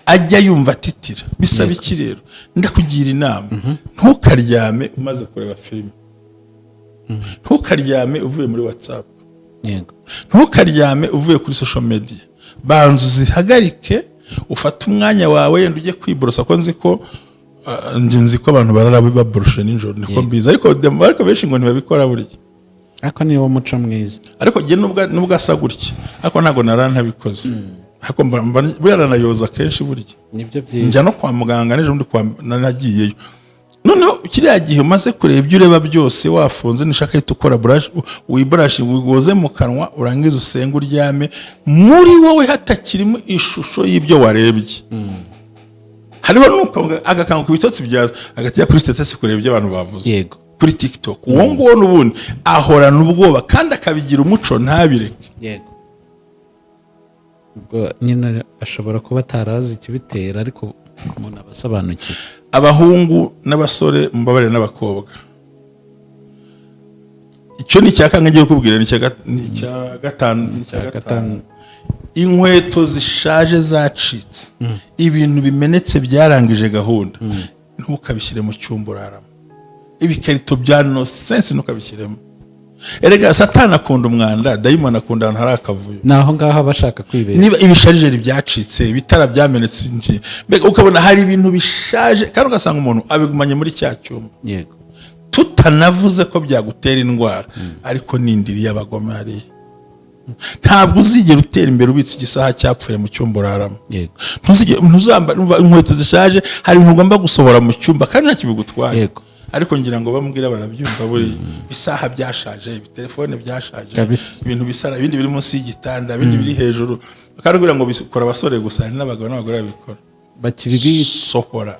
S1: ajya yumva atitira. Bisaba iki rero? Ndakugira inama: ntukaryame umaze kureba filime, ntukaryame uvuye muri WhatsApp, ntukaryame uvuye kuri social media. Banza uzihagarike, ufate umwanya wawe, yenda ujye kwiborosa, ko nzi ko njye nzi ko abantu barara baboroshe nijoro, niko mbizi, ariko benshi ngo ntibabikora burya.
S2: Ariko niwo muco mwiza.
S1: Ariko njye nubwo asa gutya, ariko ntabwo narara ntabikoze, ariko buriya nanayoza kenshi burya.
S2: Nibyo byiza.
S1: Njya no kwa muganga n'ejo bundi nagiyeyo. Noneho kiriya gihe umaze kureba ibyo ureba byose, wafunze, nishaka ahita ukora brush, wiburashe, woze mu kanwa, urangize usenge, uryame muri wowe hatakirimo ishusho y'ibyo warebye. Hariho nuko agakanguka, ibitotsi byaza, agahita kuri status kureba ibyo abantu bavuze kuri TikTok. Uwo nguwo n'ubundi ahorana ubwoba kandi akabigira umuco, ntabireke.
S2: Yego, ubwo nyine ashobora kuba atarazi ikibitera, ariko umuntu aba asobanukiwe.
S1: Abahungu n'abasore, mumbabarire, n'abakobwa, icyo ni icya kangahe ngiye kukubwira? Ni icya gatanu, ni icya gatanu. Inkweto zishaje, zacitse, ibintu bimenetse byarangije gahunda, ntukabishyire mu cyumba uraramo. Ibikarito bya nonsense ntukabishyiremo. Erega Satani akunda umwanda, dayimoni akunda ahantu hari akavuyo.
S2: Ni aho ngaho aba ashaka kwibera.
S1: Niba ibisharijeri byacitse, ibitara byamenetse, mbega ukabona hari ibintu bishaje, kandi ugasanga umuntu abigumanye muri cya cyumba, tutanavuze ko byagutera indwara, ariko ni indiri y'abagome hariya. Ntabwo uzigera utera imbere ubitse igisaha cyapfuye mu cyumba uraramo. Ntuzambara, umva, inkweto zishaje. Hari ibintu ugomba gusohora mu cyumba kandi ntacyo bigutwaye. Ariko ngira ngo bambwira barabyumva. Buriya ibisaha byashaje, ibitelefone byashaje, ibintu bisa, ibindi biri munsi y'igitanda, ibindi biri hejuru, bakabwira ngo bikora abasore gusa. Hari n'abagabo n'abagore babikora.
S2: Bakibibitse.
S1: Sohora.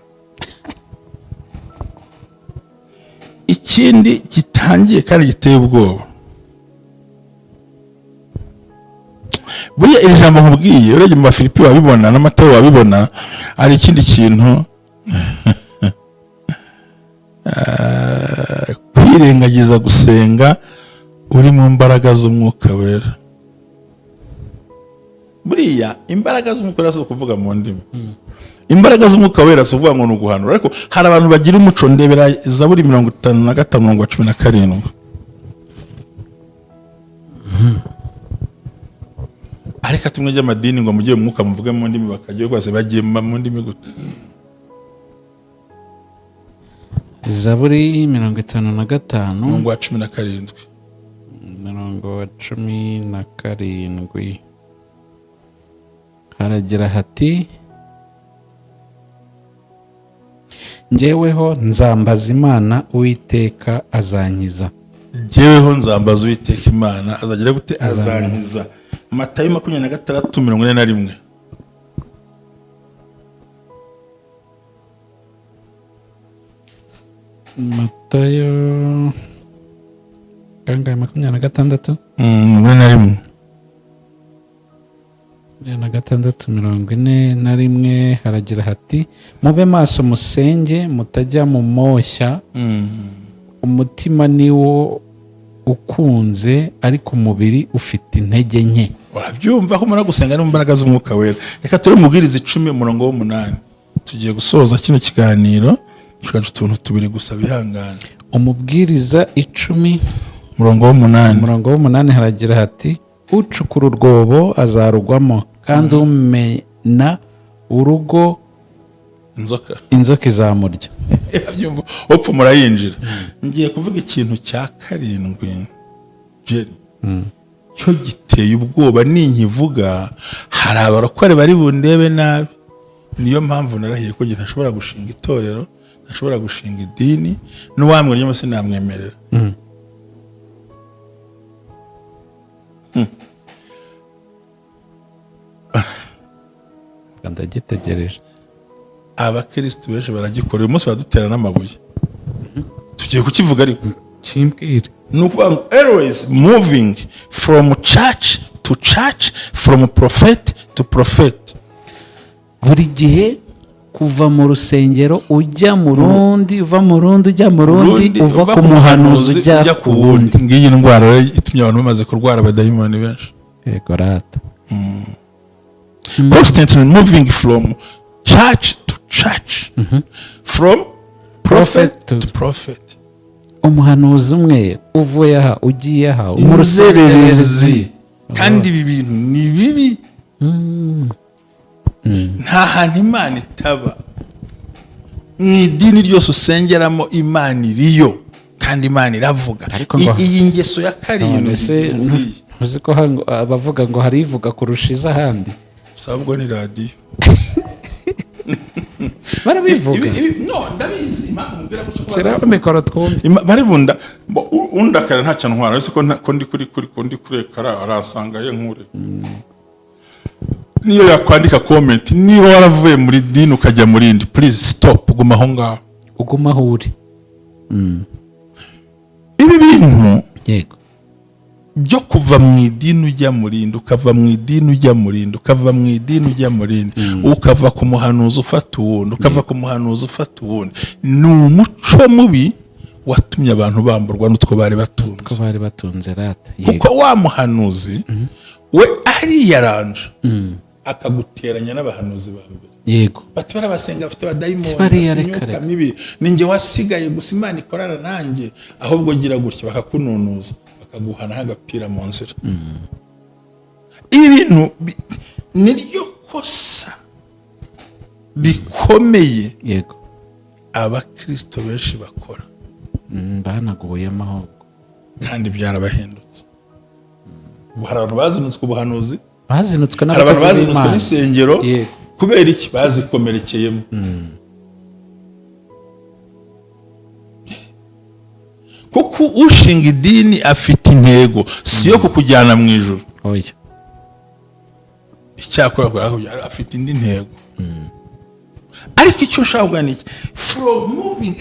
S1: Ikindi gitangiye kandi giteye ubwoba, buriya iri jambo nkubwiye, urebye mu Bafilipi wabibona, n'Amatayo wabibona. Hari ikindi kintu, kwirengagiza gusenga uri mu mbaraga z'Umwuka Wera. Buriya imbaraga z'Umwuka Wera si ukuvuga mu ndimi. Imbaraga z'Umwuka Wera si ukuvuga ngo ni uguhanura. Ariko hari abantu bagira umuco. Ndebera Zaburi 55 umurongo wa 17. Ariko tumwe ry'amadini ngo mujye mu mwuka, muvuge mu ndimi, bakajya rwose bagiye mu ndimi gute?
S2: Zaburi 55,
S1: Umurongo wa 17.
S2: Umurongo wa 17 haragira hati: "Njyeweho nzambaza Imana, Uwiteka azankiza."
S1: Jyeweho nzambaza Uwiteka Imana, azagira gute? Azankiza. Matayo 26 41.
S2: Matayo kangahe? 26?
S1: 41.
S2: 26, 41, haragira hati: "Mube maso, musenge, mutajya mu moshya. Umutima ni wo ukunze, ariko umubiri ufite intege nke."
S1: Urabyumva ko umara gusenga ni mu mbaraga z'Umwuka Wera. Reka turi Mubwiriza 10, umurongo w'umunani. Tugiye gusoza kino kiganiro, tushaje utuntu tubiri gusa, bihangane.
S2: Umubwiriza 10,
S1: umurongo w'umunani.
S2: Umurongo w'umunani, haragira hati: "Ucukura urwobo azarugwamo, kandi umena urugo
S1: inzoka
S2: inzoka izamurya."
S1: Urabyumva? Upfa murayinjira. Ngiye kuvuga ikintu cya karindwi, Jerry, cyo giteye ubwoba. Ninkivuga hari abarokore bari bundebe nabi. Niyo mpamvu narahiye ko njye ntashobora gushinga itorero, ntashobora gushinga idini, n'uwamwe ryose sinamwemerera.
S2: Ndagitegereje.
S1: Abakirisitu benshi baragikora. Uyu munsi baradutera n'amabuye. Tugiye kukivuga ariko.
S2: Kimbwire.
S1: Ni ukuvuga ngo always moving from church to church, from prophet to prophet.
S2: Buri gihe kuva mu rusengero ujya mu rundi, uva mu rundi ujya mu rundi, uva ku muhanuzi ujya ku wundi.
S1: Ngiyi ndwara rero itumye abantu bamaze kurwara abadayimoni benshi.
S2: Yego rata.
S1: Constantly moving from church to church, from prophet
S2: prophet
S1: to prophet.
S2: Umuhanuzi umwe, uvuye aha ugiye aha, mu
S1: Inzererezi. Kandi ibi bintu ni bibi. Nta hantu Imana itaba. Mu idini ryose usengeramo Imana iriyo, kandi Imana iravuga.
S2: Ariko ngo-
S1: Iyi ngeso ya karindwi
S2: None se
S1: nkubwiye,
S2: ntuzi ko abavuga ngo hari ivuga kurusha iz'ahandi?
S1: Sabwo ni radiyo.
S2: Barabivuga.
S1: No, ndabizi impamvu mubwira ko
S2: Shyiraho mikoro twumve.
S1: Bari bunda undakara ntacyo ntwara, uretse ko ko ndi kuri ko ndi kuri ekara, aransanga ye nkure. Niyo yakwandika comment, niba waravuye muri dini ukajya muri indi, please stop, guma aho ngaho.
S2: Uguma aho uri.
S1: Ibi bintu byo kuva mu idini ujya mu rindi, ukava mu idini ujya mu rindi, ukava mu idini ujya mu rindi, ukava ku muhanuzi ufata uwundi, ukava ku muhanuzi ufata uwundi, ni umuco mubi watumye abantu bamburwa n'utwo bari batunze.
S2: Ko bari batunze rata, yego.
S1: Kuko wa muhanuzi we ariyaranja akaguteranya n'abahanuzi ba mbere. Bati barabasenga, bafite abadayimoni,
S2: Bariya,
S1: bafite
S2: reka,
S1: imyuka
S2: reka.
S1: mibi, ninjye wasigaye gusa Imana ikorana nanjye. Ahubwo gira gutya, bakakununuza, bakaguhana agapira mu nzira. Ibi bintu niryo kosa rikomeye abakristo benshi bakora.
S2: Banaguyemo ahubwo.
S1: Kandi byarabahindutse. Ubu hari abantu bazinutswe ubuhanuzi,
S2: bazinutswe
S1: hari abantu
S2: n'abakozi
S1: bazinutswe
S2: b'Imana.
S1: n'insengero. Kubera iki? Bazikomerekeyemo. Kuko ushinga idini afite intego, si iyo kukujyana mu ijuru.
S2: Oya.
S1: Icyakora afite indi ntego. Ariko icyo ushaka kuvuga ni iki? From moving,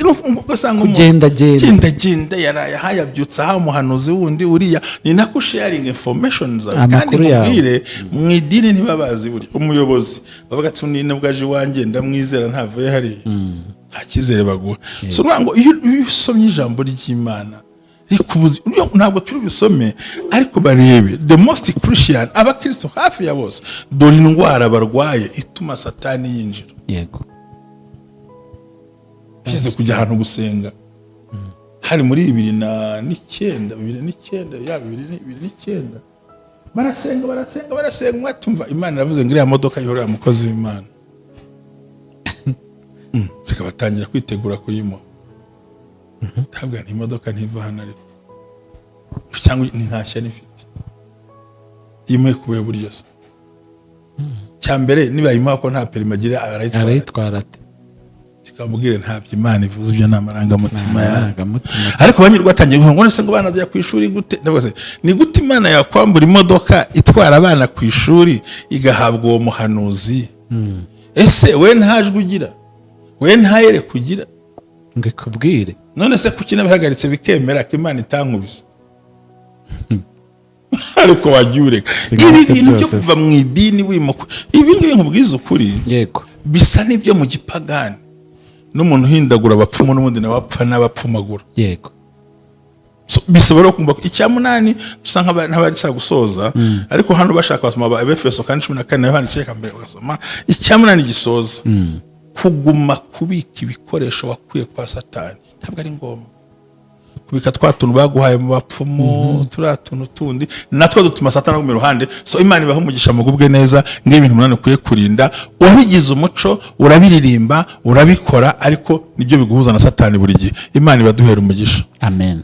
S1: ugasanga umuntu
S2: Kugendagenda.
S1: Genda genda, yaraye aha, yabyutse aha, umuhanuzi wundi uriya, ni nako sharing information zawe kandi
S2: Amakuru yawe.
S1: nkubwire, mu idini ntibabazi. Burya umuyobozi bavuga ati: "Nubwo aje iwanjye ndamwizera, ntavuye hariya," nta cyizere baguha. So urumva ngo iyo usomye ijambo ry'Imana rikubuza, ntabwo turi busome, ariko barebe the most Christian, abakristo hafi ya bose, dore indwara barwaye ituma Satani yinjira. Nshyize kujya ahantu gusenga, hari muri 2009, 2009 ya 2009, barasenga, barasenga, barasenga, umwe atumva Imana iravuze ngo iriya modoka yihorera umukozi w'Imana. Reka batangira kwitegura kuyimuha. Ntabwo ni imodoka ntiva hano, ariko cyangwa ni nta shyari ifite, yimuhe kubuye buryo se? Cya mbere, nibayimuha ko nta perimi agira, arayitwara?
S2: Arayitwara ate?
S1: Kikamubwire ntabyo Imana ivuze, ibyo ni amarangamutima yawe.
S2: Amarangamutima.
S1: Ariko ba nyir'urugo batangiye kuvuga ngo: "None se ngo abana bajya ku ishuri gute?" Ndavuga se, ni gute Imana yakwambura imodoka itwara abana ku ishuri igahabwa uwo muhanuzi? Ese we nta jwi ugira? We nta yereka ugira?
S2: Ngo ikubwire.
S1: None se kuki nabihagaritse bikemera ko Imana itankubise? Ariko wajya ureka
S2: Singaruke.
S1: Ibi bintu byo
S2: Byose.
S1: kuva mu idini wimuka, ibi ngibi nkubwiza ukuri, bisa n'ibyo mu gipagani, n'umuntu uhindagura abapfumu n'ubundi nawe apfa n'abapfumagura. So, bisaba rero kumva ko icya munani dusa nk'abari gusoza, ariko hano bashaka basoma Abefeso kandi 14 na Yohana igice cya mbere, bagasoma icya munani gisoza. Kuguma kubika ibikoresho wakuye kwa Satani ntabwo ari ngombwa. Kubika twa tuntu baguhaye mu bapfumu, turiya tuntu tundi natwo dutuma Satani aguma iruhande. So Imana ibaha umugisha, mugubwe neza. Ngibi ibintu umunani ukwiye kurinda. Wabigize umuco, urabiririmba, urabikora, ariko nibyo biguhuza na Satani buri gihe. Imana ibaduhera umugisha.
S2: Amen.